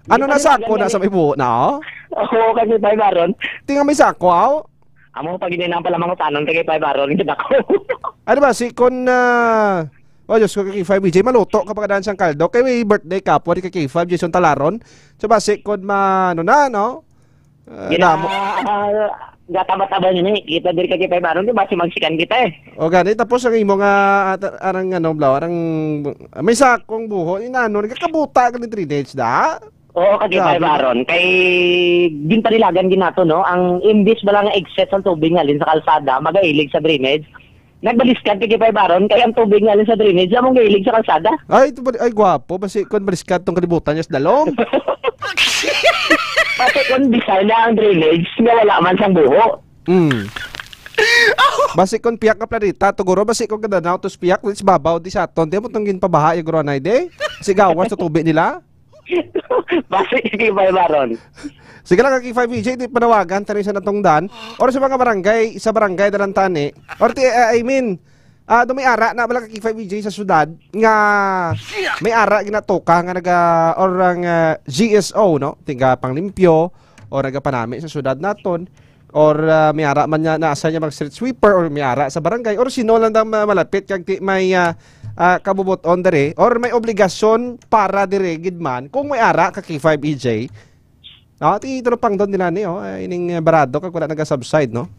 Ano Di na pa sako nila na sa may buho na, oh? Oo, kasi tayo, Baron. Ti nga may sako, aw? Amo pa gid na pala mga utanon kay Five Aron gid ako. Ano ba, si kon, ah, oh, Diyos ko, kay K five B J, maluto ka pa kadaan sang kaldo. Kay may birthday ka po, di kay K five, Jason Talaron. So, ba, si kon ma-, ano na, no? Ah, Gina-, damo. ah, gataba-taba niya ni. Kita diri kay Five Aron, di ba? Si Magsikan kita eh. O gani, tapos ang imo nga, at-, arang, ano, blaw, arang, may sakong buho, inano, nagkakabuta ka ni drainage, da? Oo, kay Grabe, Five no? Aron. Kay, ginpanilagan gid nato, no? Ang imbis bala nga exit sa tubig nga halin sa kalsada, magailig sa drainage. Nagbaliskad kay Five Aron, kay ang tubig nga halin sa drainage, lamang gailig sa kalsada. Ay, ito ba, ay, gwapo. Basi, kung baliskad tong kalibutan niya sa dalom. Pati kung bisay na ang drainage, nga wala man sang buho. Mm. Basi kung piyak ka planeta, tuguro, basi kung kadanaw, tos piyak, tos babaw, di sa aton, di mo tong ginpabaha, yung guro, anay, di? Sigawan sa tubig nila? Basi kay Five Aron. Sige lang, kay Five E J, di panawagan, tani sa natungdan, or sa mga barangay, sa barangay, dalan tani, or ti-, I mean, ah, do may ara na bala kay Five E J sa syudad, nga may ara ginatuka nga naga, or ang, ah, G S O, no? Tiga panglimpyo, o nagapanami sa syudad naton, or, ah, may ara man niya, na asa niya mag street sweeper, or may ara sa barangay, or sino lang dang ma-, malapit, kag ti-, may, ah, ah, kabubuton diri, or may obligasyon para diri gid man, kung may ara ka K five E J, no, ti tropang doon nila ni, oh, ah, ining, ah, barado kag wala naga-subside, no?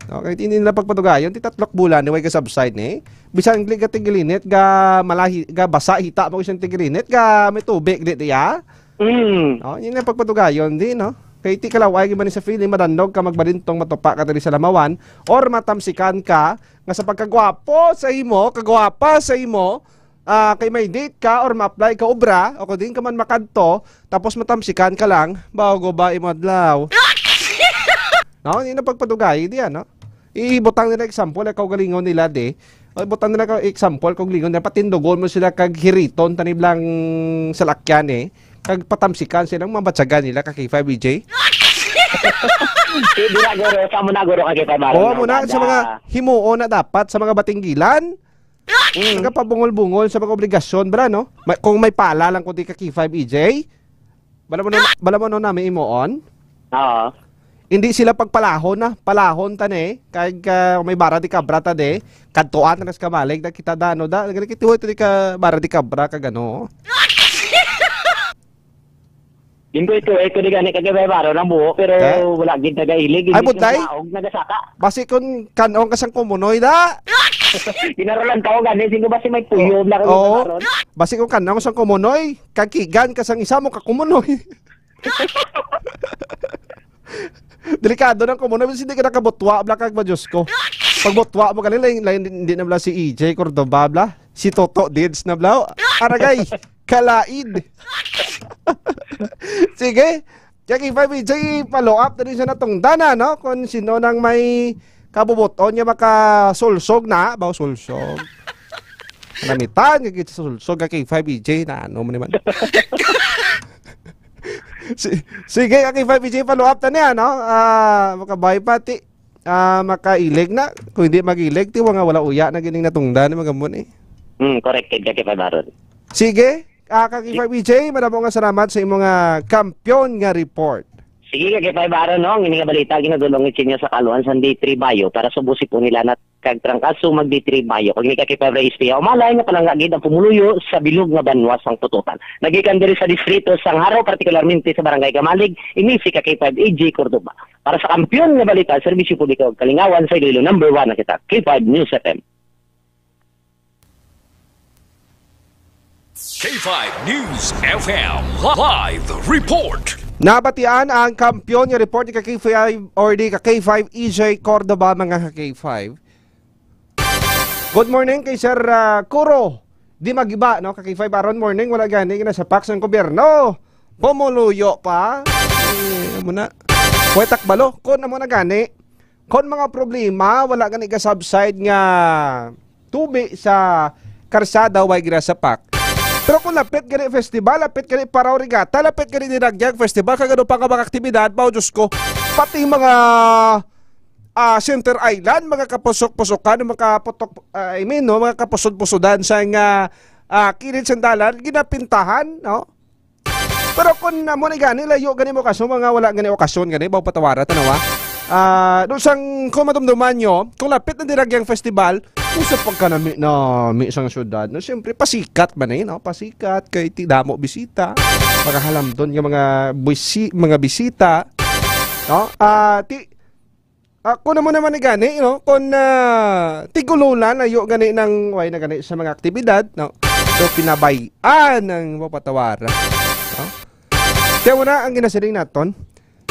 Okay, hindi nila pagpadugayon, ti tatlok bulan ni way ga-subside ni. Bisan gali ga tigilinit, ga malahi, ga basa hita mo isang tigilinit, ga may tubig di diya. Mm. Oh, yun ang pagpadugayon di, no? Kay ti kalaway gid man ni sa feeling, madandog ka, magbalintong, matupa ka diri sa lamawan, or matamsikan ka nga sa pagkagwapo sa imo, kagwapa sa imo, ah, kay may date ka or ma-apply ka obra, o kung diin ka man makadto, tapos matamsikan ka lang, bago ba imo adlaw? No, hindi na pagpadugay, di ano? Ibutang nila example, ikaw galingon nila, di. O, ibutang nila ka example, kung lingon nila, patindugon mo sila kag hiriton, tanib lang salakyan, eh. Kag patamsikan silang mabatsagan nila ka K five B J. Di, di na, guro. Sa mo na, guro, ka K five Aron, Oo, no? Muna sa Dada. Mga himuon na dapat, sa mga batinggilan, Mm. Nagapabungol-bungol sa mga obligasyon, bra, no? May, kung may pala lang kundi ka K five E J, bala mo nun, Ah! Bala mo nun namin imuon? Oo. Hindi sila pagpalahon na. Palahon ta ni. Kag, ah, may bara di kabra ta di. Kadtuan na sa kamalig na kita da, ano da. Nagkikituwa ito di ka bara di kabra kag ano. Ginto ito, eh, kung di gani kagabay baro ng buho, pero Ka? Wala gid nagailig, Ay, hindi buday? Naog, nagasaka. Basi kung kanong kasang kumunoy da? Ginarolan tao gani, sino ba si may puyo Oo. Na kagabay Oo. Baron? Basi kung kanong sang kumunoy, kakigan ka sang isa mo ka kumunoy. Delikado ng kumunoy, basi hindi ka nakabutwa, bla kag ba, Diyos ko. Pagbutwa mo, galing, lain, lain, hindi na bla si E J Cordoba, bla. Si Toto Dids na, bla. Aragay. Kalaid. Sige. Kaya kay five E J, follow up na rin siya natungdanan, no? Kung sino nang may kabubuton niya makasulsog na, ba, sulsog. Namitan, kay sa sulsog, kay five E J, na ano mo naman. Si-, sige, kay five E J, follow up na niya, no? Ah, makabay pati. Ah, makailig na. Kung hindi magilig, tiwa nga wala uya na gining natungdan ni mga mun, eh. Hmm, correct, kay Jackie Padaron. Sige, ah, kag Sige. Five E J, madamo nga salamat sa imong, ah, kampiyon nga report. Sige, kag Padaron, no? Ang ini nga balita, ginadulong sa inyo sa kaluan sa D three Bayo para sa busi po nila na kag trangkaso mag D three Bayo. Kag ni kag Five Race Pia, umalay nga palangga gid ang pumuluyo sa bilog nga banwa sang Tututan. Nagikan diri sa distrito sang Jaro, partikularmente sa Barangay Kamalig, ini si ka K five A J Cordoba. Para sa kampiyon nga balita, serbisyo publiko ug kalingawan sa Iloilo, number one na kita, K five News F M. K five News F M live report. Nabatian ang kampiyon nga report ni ka K five or di ka K five E J Cordoba, mga ka K five. Good morning kay Sir, ah, Kuro. Di magiba, no? Ka K five, aron morning, wala gani ginasapak sang gobyerno. Pumuluyo pa. Eh, amo na. Way takbalo. Kon amo na gani, kon mga problema, wala gani ga-subside nga tubi sa karsada, way ginasapak. Pero kung lapit gani festival, lapit gani Paraw Regatta, lapit gani Dinagyang Festival, kag ano pa nga mga aktibidad, mao, Diyos ko, pati mga, ah, Center Island, mga kapusok-pusukan, mga kaputok, ah, I mean, no, mga kapusod-pusudan sa nga, ah, kilid sang dalan, ginapintahan, no? Pero kung amo ni gani, layo gani mo kaso, mga wala gani okasyon gani, baw patawara, tanawa. Ah, do sang kung madumduman nyo, kung lapit na Dinagyang Festival, usa pagkanami-nami sang syudad, no? Siyempre, pasikat man eh, no? Pasikat, kay ti damo bisita, makahalamdon nga mga bisi-, mga bisita, no? Ah, ti, ah, kung amo naman ni gani, no? Kung, ah, tigululan, layo gani ng, way na gani sa mga aktibidad, no? So, pinabayaan ang mapatawara, no? Kaya mo na ang ginasiling naton,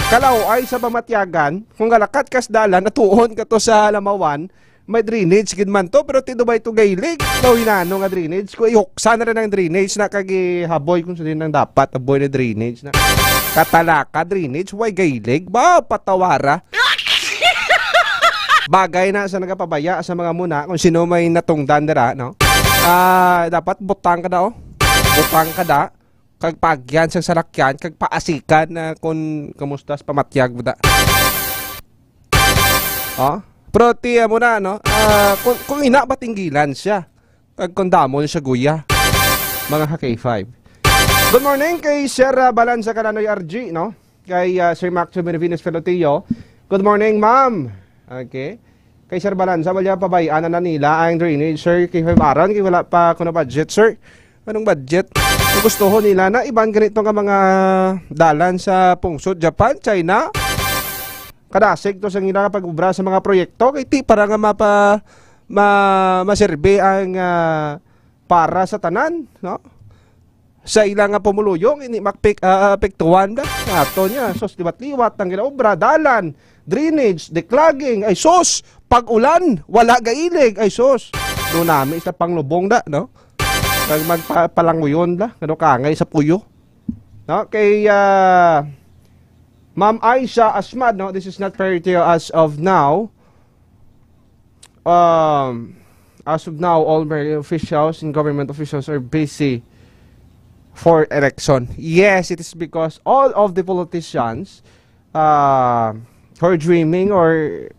kalaw-ay sa pamatyagan, kung galakat kas dalan, atuon ka to sa Lamawan, may drainage gid man to, pero ti dubay to gailig. Daw hinano nga drainage, kung ihuksan na rin ang drainage na kag ihaboy kung sino nang dapat, aboy na drainage na. Katalaka drainage, way gailig, ba, patawara. Bagay na sa nagapabaya sa mga muna kung sino may natungdan dira, no? Ah, dapat butang ka da, oh. Butang ka da. Kag paagyan sang salakyan, kag paasikan na kung kamusta sa pamatyag mo da. Oh? Pero ti, amo na, no? Ah, kung, kung ina, batinggilan siya. Kag kung damon siya, guya. Mga ka K five. Good morning kay Sir, ah, Balanza Kalanoy R G, no? Kay, ah, Sir Max Benavides Felotio. Good morning, ma'am. Okay. Kay Sir Balanza, wala pa bay-an na nila ang drainage, sir? Kay five aron, kay wala pa kuno budget, sir. Anong budget? Kung gustuhon nila na iban ganito nga mga dalan sa pungsod, Japan, China, kadasig to sa nila pag-ubra sa mga proyekto, kay ti para nga mapa-, ma-, maserbi ang, ah, para sa tanan, no? Sa ila nga pumuluyo, hindi makpik-, ah, apektuhan da. Ato niya, sus, liwat-liwat ang ginaobra, dalan, drainage, declogging, ay sus, pag-ulan, wala gailig, ay sus. Doon namin sa panglubong da, no? Kag magpalanguyon da, ano ka, ngay sa puyo. No? Kay, ah, Ma'am Aisha Asmad, no? This is not fairy tale as of now. Um, as of now, all my officials and government officials are busy for election. Yes, it is because all of the politicians, uh, who are dreaming or,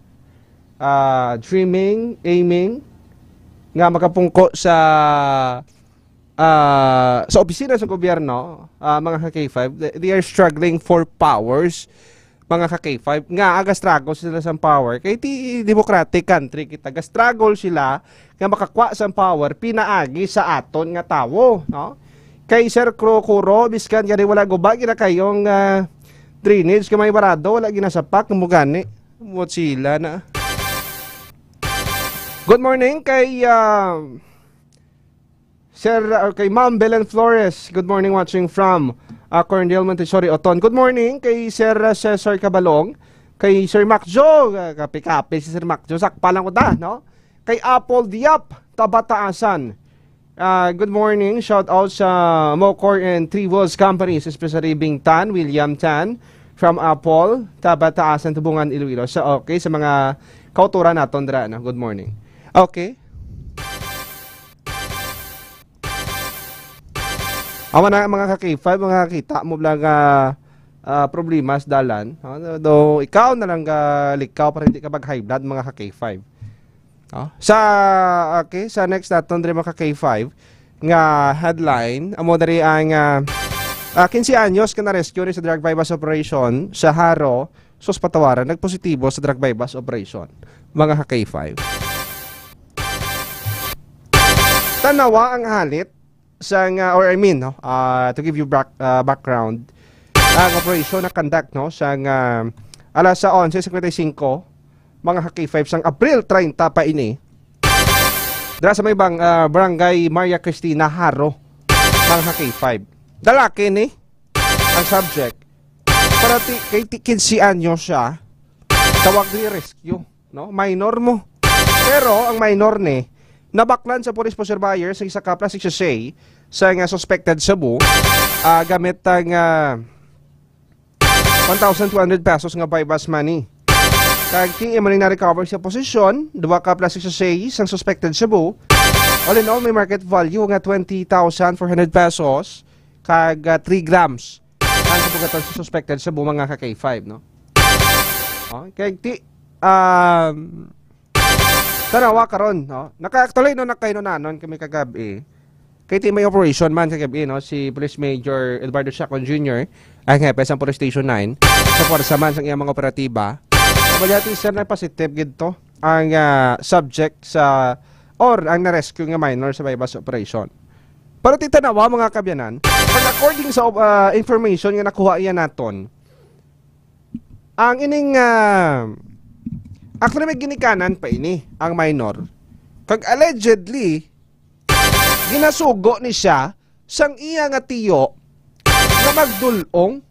uh, dreaming, aiming, nga makapungko sa, uh, sa opisina sa gobyerno, uh, mga ka K five, they, they are struggling for powers, mga ka K five, nga aga-struggle sila sa power. Kay ti democratic country kita, ga-struggle sila nga makakuha sa power pinaagi sa aton nga tawo, no? Kay Sir Kuro, biskan gani wala guba, ginakayong, ah, drainage kay may barado, wala ginasapak, mo gani. Mo sila na. Good morning kay, ah, Sir, uh, kay Ma'am Belen Flores. Good morning, watching from, uh, Cornell, Montessori, Oton. Good morning kay Sir, uh, Cesar Cabalong, kay Sir Mac Jo. Uh, kape-kape si Sir Mac Jo. Sakpa lang ko ta, no? Kay Apple Diap, Tabataasan. Uh, good morning. Shout out sa Mocor and Trivos Companies, especially Bing Tan, William Tan, from Apple, Tabataasan, Tubungan, Iloilo. So, okay, sa mga kauturan naton dira, no? Good morning. Okay. Awa na, mga ka K five, mga kakita mo lang, ah, ah, problema sa dalan. Ah, do, ikaw na lang, ah, likaw para hindi ka mag-high blood, mga ka K five. Ah, sa, okay, sa next naton diri, mga ka K five, nga headline, amo diri ang, ah, ah, quince anyos ka na-rescue ni sa drug buy-bust operation sa Jaro, sus, patawaran, nagpositibo sa drug buy-bust operation, mga ka K five. Tanawa ang halit sang, ah, or I mean, no, ah, to give you back-, ah, background, ang operation na conduct, no, sang, ah, alas sa onse cincuenta y cinco, mga ka K five, sang Abril treinta pa ini. Dira sa may bang, ah, Barangay Maria Cristina, Jaro, mga ka K five. Dalaki ni ang subject. Para ti, kay ti, quince anyos siya, tawag ni rescue, no? Minor mo. Pero ang minor ni, nabaklan sa police passerby sa isa ka plastic sachet sa nga suspected shabu, ah, gamit ang, ah, one thousand two hundred pesos nga buy-bust money. Kag ti imo ning na-recover sa posisyon, duha ka plastic sachet sang suspected shabu. All in all, may market value nga twenty thousand four hundred pesos kag, ah, three grams ang kabugatan sa suspected shabu, mga ka K five, no? Oh, kay ti, um, tanawa karon, no? Naka-, actually, no, nakahinunanon kami kagabi. Kay ti may operation man kagabi, no? Si Police Major Eduardo Chacon Junior, ang hepe sa Police Station nine, sa pwersa man sa iyang mga operatiba. Sabi niya, ti, sir, na positive gid to ang, ah, subject sa, or ang na-rescue nga minor sa buy-bust operation. Pero ti tanawa, mga kabyanan, and according sa, ah, information nga nakuha iya naton, ang ining, ah, actually, may ginikanan pa ini ang minor. Kag allegedly, ginasugo ni siya sang iya nga tiyo nga magdul-ong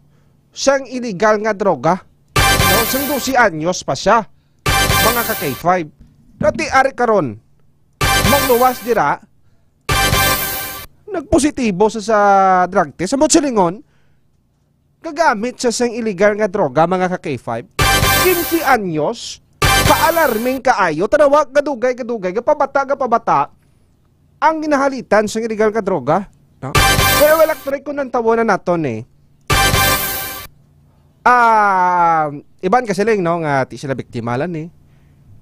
sang iligal nga droga. No? Sang dose anyos pa siya, mga ka K five. Dati ari karon, magluwas dira, nagpositibo sa, sa drug test. Amo silingon, gagamit siya sang illegal nga droga, mga ka K five. Quince anyos, kaalarming kaayo. Tanawa, gadugay, gadugay, gapabata, gapabata ang ginahalitan sang illegal nga droga. No? Pero wala, try ko nang tawanan naton eh. Ah, iban kasiling, no, nga ti sila biktima lang eh.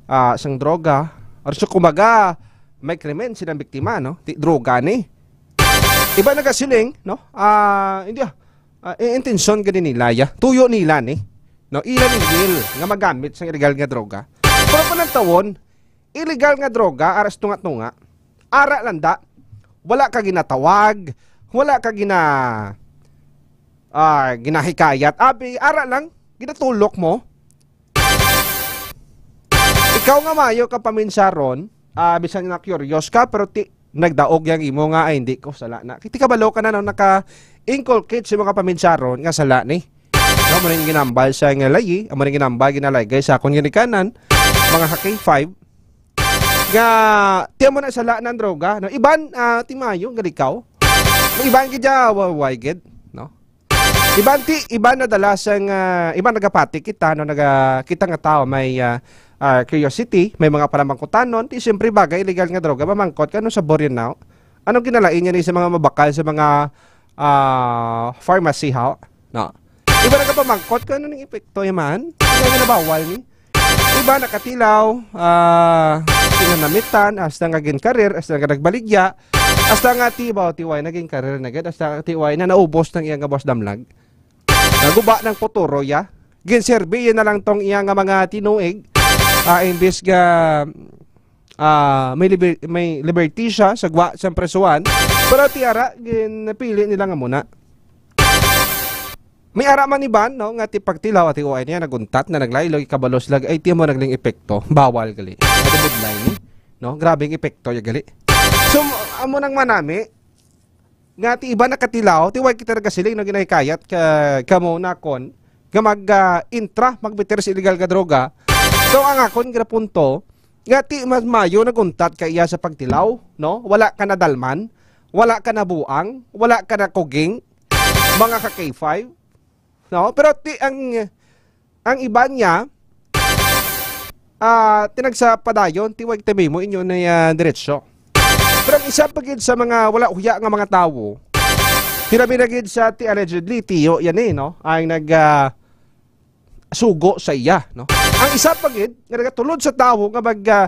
Ah, sang droga. Or so, kumbaga, may krimen silang biktima, no? Ti droga ni. Iban nagasiling, no? Ah, hindi ah. Ah, i-, intensyon gani nila, ya. Tuyo nila ni. No, ila ni will nga magamit sang illegal nga droga. Pero panantawon, illegal nga droga, aras tunga-tunga. Ara lang da. Wala ka ginatawag, wala ka gina-, ah, ginahikayat. Abi, ara lang, ginatulok mo. Ikaw nga mayo ka paminsaron, ah, bisan na curious ka, pero ti, nagdaog yang imo nga, "Ay, hindi ko sala na." Ti kabalo ka na, no, naka-inculcate sa mga paminsaron nga sala ni. No, amo ning ginambal sa nga layi, amo ning ginambal, ginalaygay sa akon ginikanan, mga ka K five, nga, ti amo na sala ng droga, no? Iban, ah, ti mayo, galikaw. Iban gid ya, wa-, way gid, no? Iban ti, iban nadala sang, ah, iban nagapati kita, no? Naga-, kita nga tao may, ah, ah, curiosity, may mga panamangkutanon, ti siyempre bagay, illegal nga droga, mamangkot ka, ano sabor yun, no? Anong kinalain niya ni sa mga mabakal sa mga, ah, pharmacy, ha? No? Iba nagapamangkot kung ano ning epekto, ya man. Kaya nga nabawal ni. Iba nakatilaw, ah, pinanamitan, hasta nga ginkarir, hasta nga nagbaligya, hasta nga tibaw, tiway na ginkarir na gid, hasta nga tiway na naubos ng iya nga buwas damlag. Naguba ng puturo, ya. Ginserbi na lang tong iya nga mga tinuig, ah, imbis nga, ah, may liber-, may liberty siya sa gwa sa presuhan, pero ti ara, ginapili nila nga muna. May ara man iban, no, nga ti pagtilaw, ati, "O, ay niya, naguntat na, naglaylo, ikabalos lag, ay, ti mo nagling epekto." Bawal gali. Nagabudlay ni, no? Grabe ang epekto ya gali. So, amo nang manami, nga ti iba nakatilaw, ti way kita nagasiling, no, ginahikayat ka, kamo nakon, nga mag, ah, intra, magbitir sa illegal nga droga. So, ang akon ginapunto, nga ti mas mayo naguntat ka iya sa pagtilaw, no? Wala ka nadalman, wala ka nabuang, wala ka nakuging, mga ka K five, no? Pero ti ang, ang iba niya, ah, tinagsa padayon, ti wag tami mo inyo na, ah, diretsyo. Pero ang isa pa gid sa mga wala huya nga mga tawo, hirabi na gid sa ti allegedly, tiyo yan eh, no? Ang nag, ah, sugo sa iya, no? Ang isa pa gid nga nagatulod sa tawo nga mag, ah,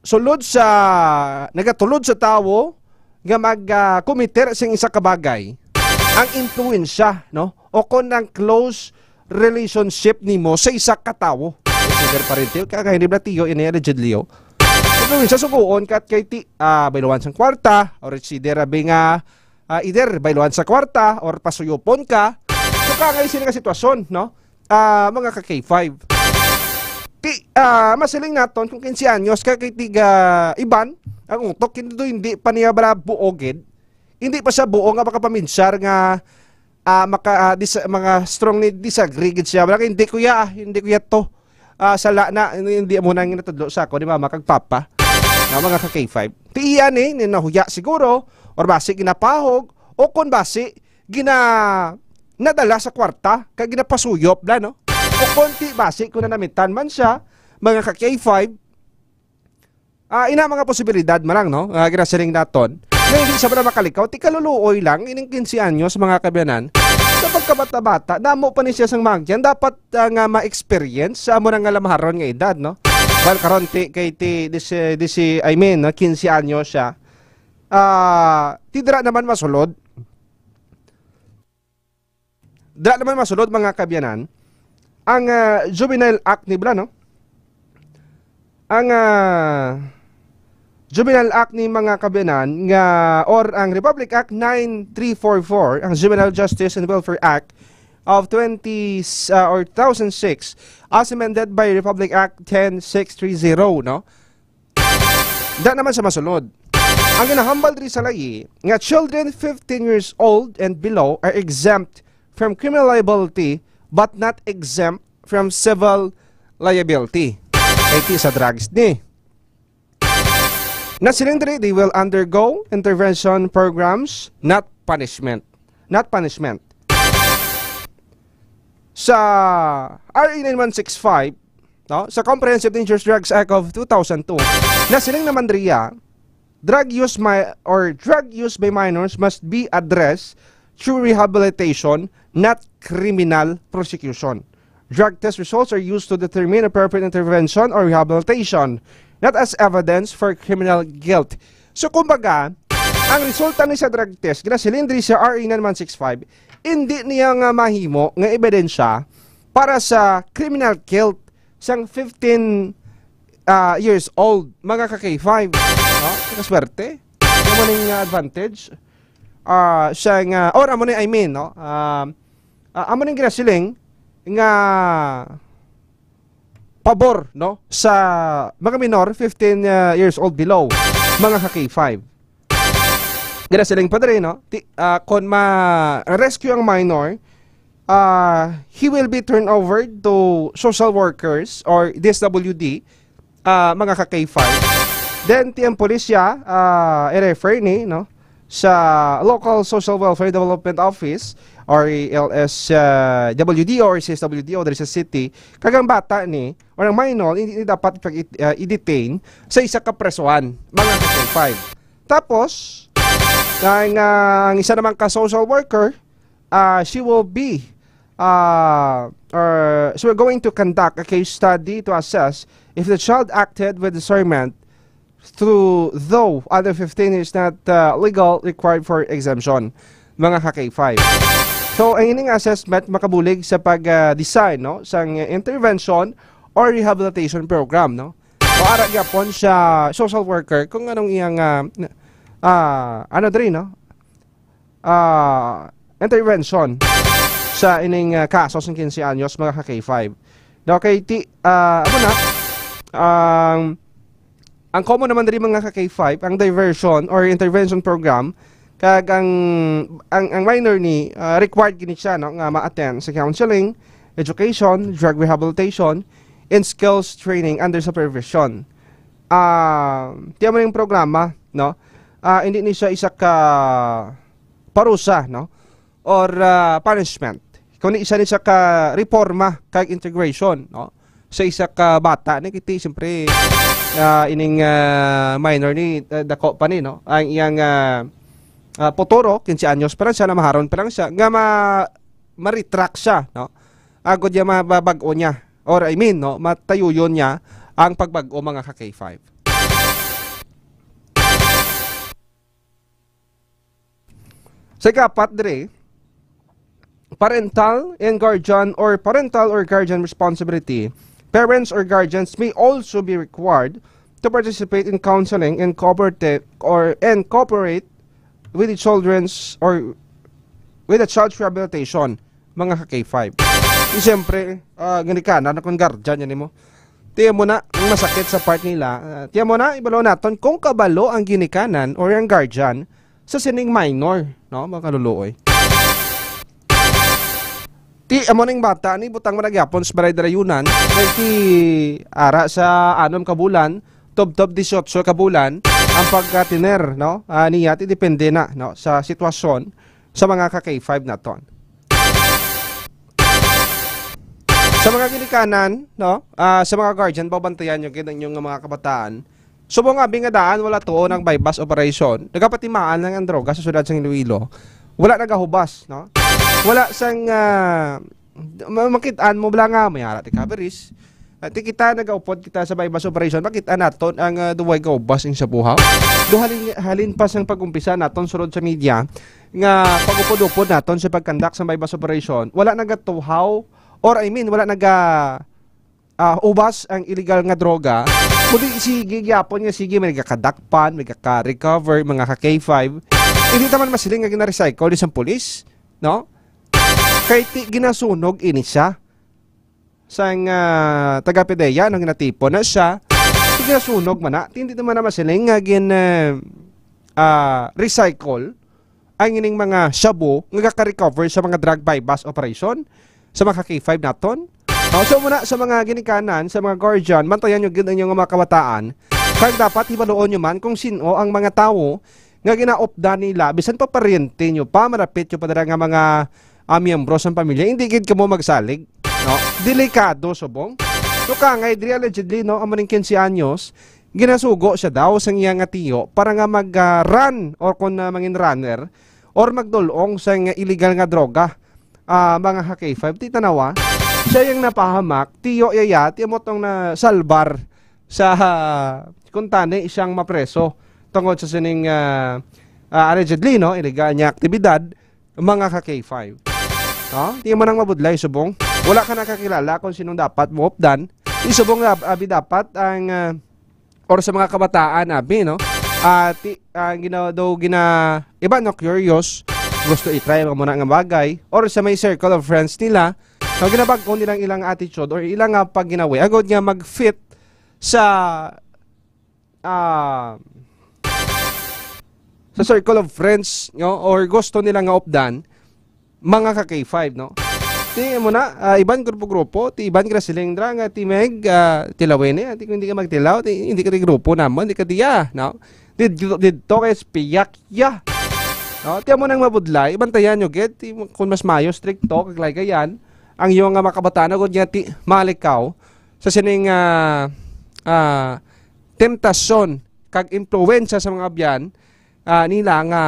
sulod sa, nagatulod sa tawo nga mag, ah, kumiter sing isa ka bagay, ang impluwensya, no? O kon ang close relationship nimo sa isa ka tawo. Either parentil ka, kay ni Blatiyo, ini allegedly, oh. Impluwensya, sugoon ka kay ti, ah, bayluan sang kwarta, or it's either abi nga, ah, either bayluan sa kwarta, or pasuyopon ka. So, kangay sini nga sitwasyon, no? Ah, mga ka K five. Ti, ah, masiling naton kung quince anyos ka kay tiga iban, ang utok, hindi, hindi pa niya bala buo gid. Hindi pa siya buo nga makapaminsar nga ah, maka, ah, dis-, mga strongly disagree gid siya. Wala, hindi ko ya, hindi ko ya to. Ah, sala na, hindi mo na ginatudlo sa ako ni mama kag papa. Na mga ka K five. Ti iya ni, ni nahuya siguro, or basi ginapahog, o kon basi gina-, nadala sa kwarta, kag ginapasuyop na, no? O kon ti basi kung nanamitan man siya, mga ka K five, ah, ina mga posibilidad man lang, no? Ah, ginasiling naton. Nga hindi sa pala makalikaw, ti kaluluoy lang, ining quince anyos, mga kabiyanan. Sa pagkabata-bata, damo pa ni siya sang mangyan, dapat, ah, nga ma-experience sa amo na nga lamharon nga edad, no? Well, karon ti, kay ti, disi, disi, I mean, no, quince anyos siya. Ah, ti dira naman masulod. Dira naman masulod, mga kabiyanan, ang, ah, Juvenile Act ni bala, no? Ang, ah, Juvenile Act ni, mga kabiyanan, nga, or ang Republic Act nine three four four, ang Juvenile Justice and Welfare Act of twenty, ah, or two thousand six, as amended by Republic Act ten six three zero, no? Da naman sa masulod. Ang ginahambal diri sa layi nga children fifteen years old and below are exempt from criminal liability but not exempt from civil liability. Kay ti sa drugs ni. Nasiling diri, they will undergo intervention programs, not punishment. Not punishment. Sa R A nine one six five, no, sa Comprehensive Dangerous Drugs Act of two thousand two, nasiling naman diriya, drug use my, or drug use by minors must be addressed through rehabilitation, not criminal prosecution. Drug test results are used to determine appropriate intervention or rehabilitation, not as evidence for criminal guilt. So, kumbaga, ang resulta ni sa drug test, ginasilindri sa R A nine one six five, hindi niya nga mahimo nga ebidensya para sa criminal guilt sang fifteen, ah, years old, mga ka K five. No? Nakaswerte. Amo ning, ah, advantage. Ah, siya nga, or amo ni, I mean, no? Ah, ah, amo ning ginasiling nga pabor, no, sa mga minor, fifteen, ah, years old below, mga ka K five. Ginasiling pa diri, no? Ti-, ah, kon ma-rescue ang minor, ah, he will be turned over to social workers or D S W D, ah, mga ka K five. Then, ti ang pulisya, ah, i-refer ni, no, sa Local Social Welfare Development Office or L S W D O or C S W D O diri sa city. Kag ang bata ni, or ang minor, hindi, hindi dapat ipag-, ah, i-detain sa isa ka presohan, mga ka K five. Tapos, ang, ah, ang isa naman ka social worker, ah, she will be, ah, or so we're going to conduct a case study to assess if the child acted with discernment through, though under fifteen is not, ah, legal required for exemption, mga ka K five. So, ang ining assessment makabulig sa pag, ah, design, no, sang intervention or rehabilitation program, no? O ara gyapon sa social worker kung anong iyang, ah, ah, ano diri, no? Ah, intervention sa ining, ah, kaso sang quince anyos, mga ka K five. Okay, ti, ah, amo na, ang, ang common naman diri, mga ka K five, ang diversion or intervention program, kag ang, ang, ang minor ni, ah, required gini siya, no, nga ma-attend sa counseling, education, drug rehabilitation, and skills training under supervision. Ah, ti amo ning programa, no? Ah, hindi ni siya isa ka parusa, no? Or, ah, punishment. Kundi isa ni siya ka reforma kag integration, no? Sa isa ka bata ni kiti, siyempre, ah, ining, ah, minor ni, ah, dako pa ni, no? Ang iyang, ah, ah, futuro, quince anyos pa lang siya, namaharon pa lang siya, nga ma-, ma-retract siya, no? Agod niya mababag-o niya. Or, I mean, no, matayuyon niya ang pagbag-o, mga ka K five. Sa ikapat diri, parental and guardian or parental or guardian responsibility. Parents or guardians may also be required to participate in counseling and cooperate or, and cooperate with the children's or with the child's rehabilitation, mga ka K five. Di siyempre, ah, ginikanan akong guardian yan mo. Tiyan mo na, ang masakit sa part nila. Ah, tiyan mo na, ibalo naton kung kabalo ang ginikanan or ang guardian sa sining minor, no, mga kaluluoy. Ti amo ning bata ni butang man gyapon sa balay dalayunan, kay ti ara sa anom ka bulan, tubtob dieciocho ka bulan ang pagkatiner, no? Ah, niya ti depende na, no, sa sitwasyon sa mga ka K five naton. Sa mga ginikanan, no? Ah, sa mga guardian, babantayan nyo gid ang inyong mga kabataan. Subong abi nga daan wala tuon ang buy-bust operation, nagapatimaan lang ang droga sa syudad sang Iloilo. Wala nagahubas, no? Wala sang, ah, ma-, makit-an mo bala nga may ara ti coverage. At ti kita nagaupod kita sa buy-bust operation, makit-an naton ang, ah, duway ka ubas ing sa buhaw. Do halin, halin pa sang pag-umpisa naton sulod sa media nga pag-upod-upod naton sa pag-conduct sa buy-bust operation, wala nagatuhaw, or I mean, wala naga, ah, ubas ang illegal nga droga, kundi sige gyapon nga sige, may nagakadakpan, may nagaka-recover, mga ka K five. Hindi naman masiling nga gina-recycle ni sang pulis, no? Kay ti ginasunog ini siya sang, ah, taga-PDEA, nung ginatipon na siya, ti ginasunog man na, ti hindi naman na masiling nga gin, eh, ah, recycle ang ining mga shabu nga gaka-recover sa mga drug buy-bust operation sa mga K five naton. Oh, so muna sa mga ginikanan, sa mga guardian, bantayan nyo gid ang inyong mga kabataan. Kag dapat hibaluon nyo man kung sino ang mga tawo nga ginaupdan nila, bisan pa paryente nyo pa, malapit nyo pa dira nga mga, ah, miyembro sang pamilya, hindi gid kamo magsalig, no? Delikado subong. So kangay diri allegedly, no, amo ning quince anyos, ginasugo siya daw sang iya nga tiyo para nga mag, ah, run or kon, ah, mangin runner or magdul-ong sang illegal nga droga, ah, mga ka K five. Ti tanawa, siya yung napahamak, tiyo yaya, ti amo tong nasalbar sa, ah, kuntani siyang mapreso tungod sa sining, ah, ah, allegedly, no, illegal niya aktibidad, mga ka K five. No? Ti mo nang mabudlay subong. Wala ka nakakilala kung sinong dapat mo updan. Ti subong nga abi dapat ang, ah, or sa mga kabataan abi, no? Ah, ti, ah, gina-, do gina-, iba, no, curious, gusto i-try ang muna nga bagay, or sa may circle of friends nila, no, ginabag-o nilang ilang attitude or ilang, ah, pag-inaway, agod nga mag-fit sa, ah, sa circle of friends, no, or gusto nila nga updan, mga ka K five, no? Ti mo na, ah, iban grupo-grupo, ti iban gira siling dra nga ti Meg, ah, tilawin eh, ti kung hindi ka magtilaw, ti, hindi ka ti grupo naman, di ka diya, no? Did-, didto kay spiyak ya. No? Ti amo nang mabudlay, bantayan nyo gid, ti, kung mas mayo, stricto, kag lagayan, ang iyo nga makabataan, agod nga ti malikaw sa sining, ah, ah, temptasyon kag impluwensya sa mga abyan, ah, nila nga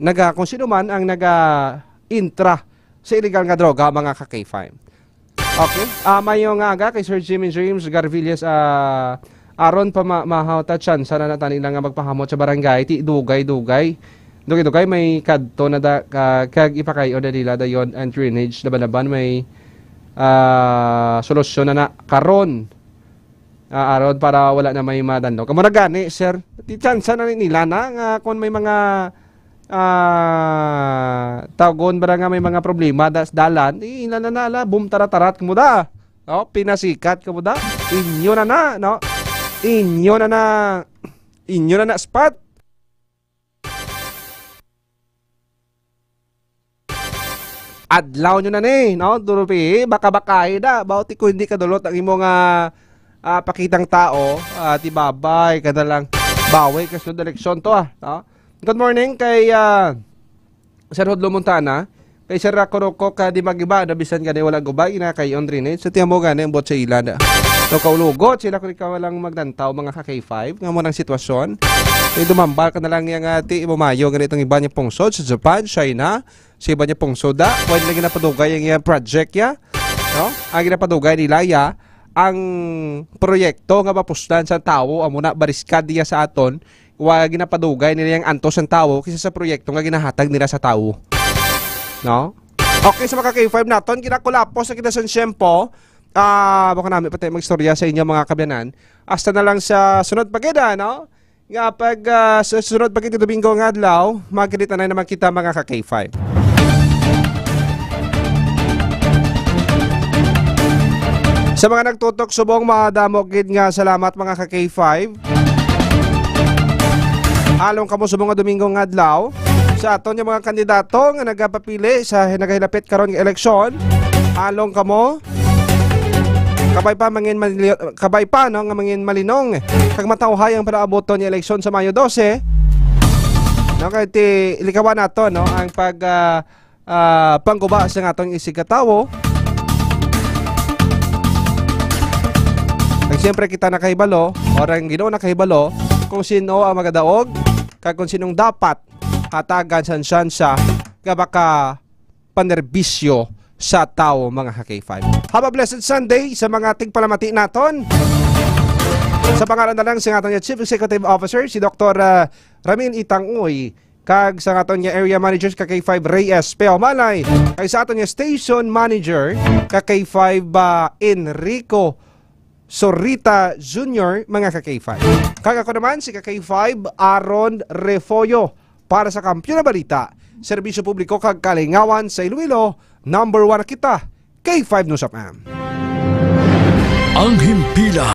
naga, kung sino man ang naga-intra sa illegal nga droga, mga ka K five. Okay. Ah, mayo nga aga kay Sir Jimmy James Garvillas, ah, aron pa ma-, mahaw ta tsansa na nata nila nga magpahamot sa barangay, ti dugay-dugay. Dugay-dugay may kadto na da, ka-, kag ipakay-on na nila dayon ang drainage, laban-laban may, ah, solusyon na na karon. Ah, aron para wala na may madanlog. Amo na gani, sir. Ti tsansa na ni nila na nga kung may mga, ah, tawgon ba nga may mga problema da sa dalan, eh, ila na na, ala, boom, tarat-tarat, kamo da. No? Pinasikat, kamo da. Inyo na na, no? Inyo na na, inyo na na spot. Adlaw nyo na ni, no? Durupi, baka-bakahi na. Baw ti ko hindi kadulot ang imo nga, ah, pakitang tao, ah, ti babay ka na lang. Bawi ka sunod eleksyon to, ah, no? Good morning kay, ah, Sir Hudlo Montana. Kay Sir Rako Roko ka di magiba, na bisan gani wala gubay, na kay on drainage. So, ti amo gani ang buot sa ila na. So, kaulugot sila kung ikaw lang magdantaw, mga ka K five, nga mo nang sitwasyon. Ti dumambal ka na lang yang, ah, ti ibumayo gani itong iba niya pungsod sa Japan, China, sa iba niya pungsod, ah. Pwede na ginapadugay ang iyang project, ya. No? Ang ginapadugay nila, ya, ang proyekto nga mapuslan sa tawo, amo na, bariskad niya sa aton, wa ginapadugay nila ang antos sang tawo kaysa sa proyekto nga ginahatag nila sa tawo. No? Okay, sa mga K five naton, kinakulapos na kita sa tiyempo. Ah, baka namin pa tayo mag-istorya sa inyo, mga kabyanan. Hasta na lang sa sunod pa gid, no? Nga pag, ah, sa sunod pa gid Domingo nga adlaw, magkita na naman kita, mga ka K five. Sa mga nagtutok subong, madamo gid nga salamat, mga ka K five. Along kamo subong nga Domingo nga adlaw, sa aton nga mga kandidato nga nagapapili sa nagahilapit karon nga eleksyon, Halong kamo. Kabay pa mangin mali-, kabay pa, no, nga mangin malinong kag matawhay ang palaabuton nga eleksyon sa Mayo dose. No, kay ti likawan nato, no, ang pag, ah, ah, pangguba sa atong isigkatawo. Kag siyempre kita nakahibalo, or ang Ginoo nakahibalo, kung sino ang magadaog, kag kung sinong dapat hatagan sang tsansa nga maka panerbisyo sa tawo, mga ka K five. Have a blessed Sunday sa mga tigpalamati naton. Sa pangalan na lang sa aton nga Chief Executive Officer, si Doktor, ah, Ramin Itangoy, kag sa aton nga Area Managers ka K five Reyes Peomalay, kag sa aton nga Station Manager ka K five, ah, Enrico Sorita Junior, mga ka K five. Kag ako naman si ka K five Aaron Refollo para sa Kampiyon na Balita, Serbisyo Publiko kag Kalingawan sa Iloilo. Number one na kita, K five News F M. Ang himpilan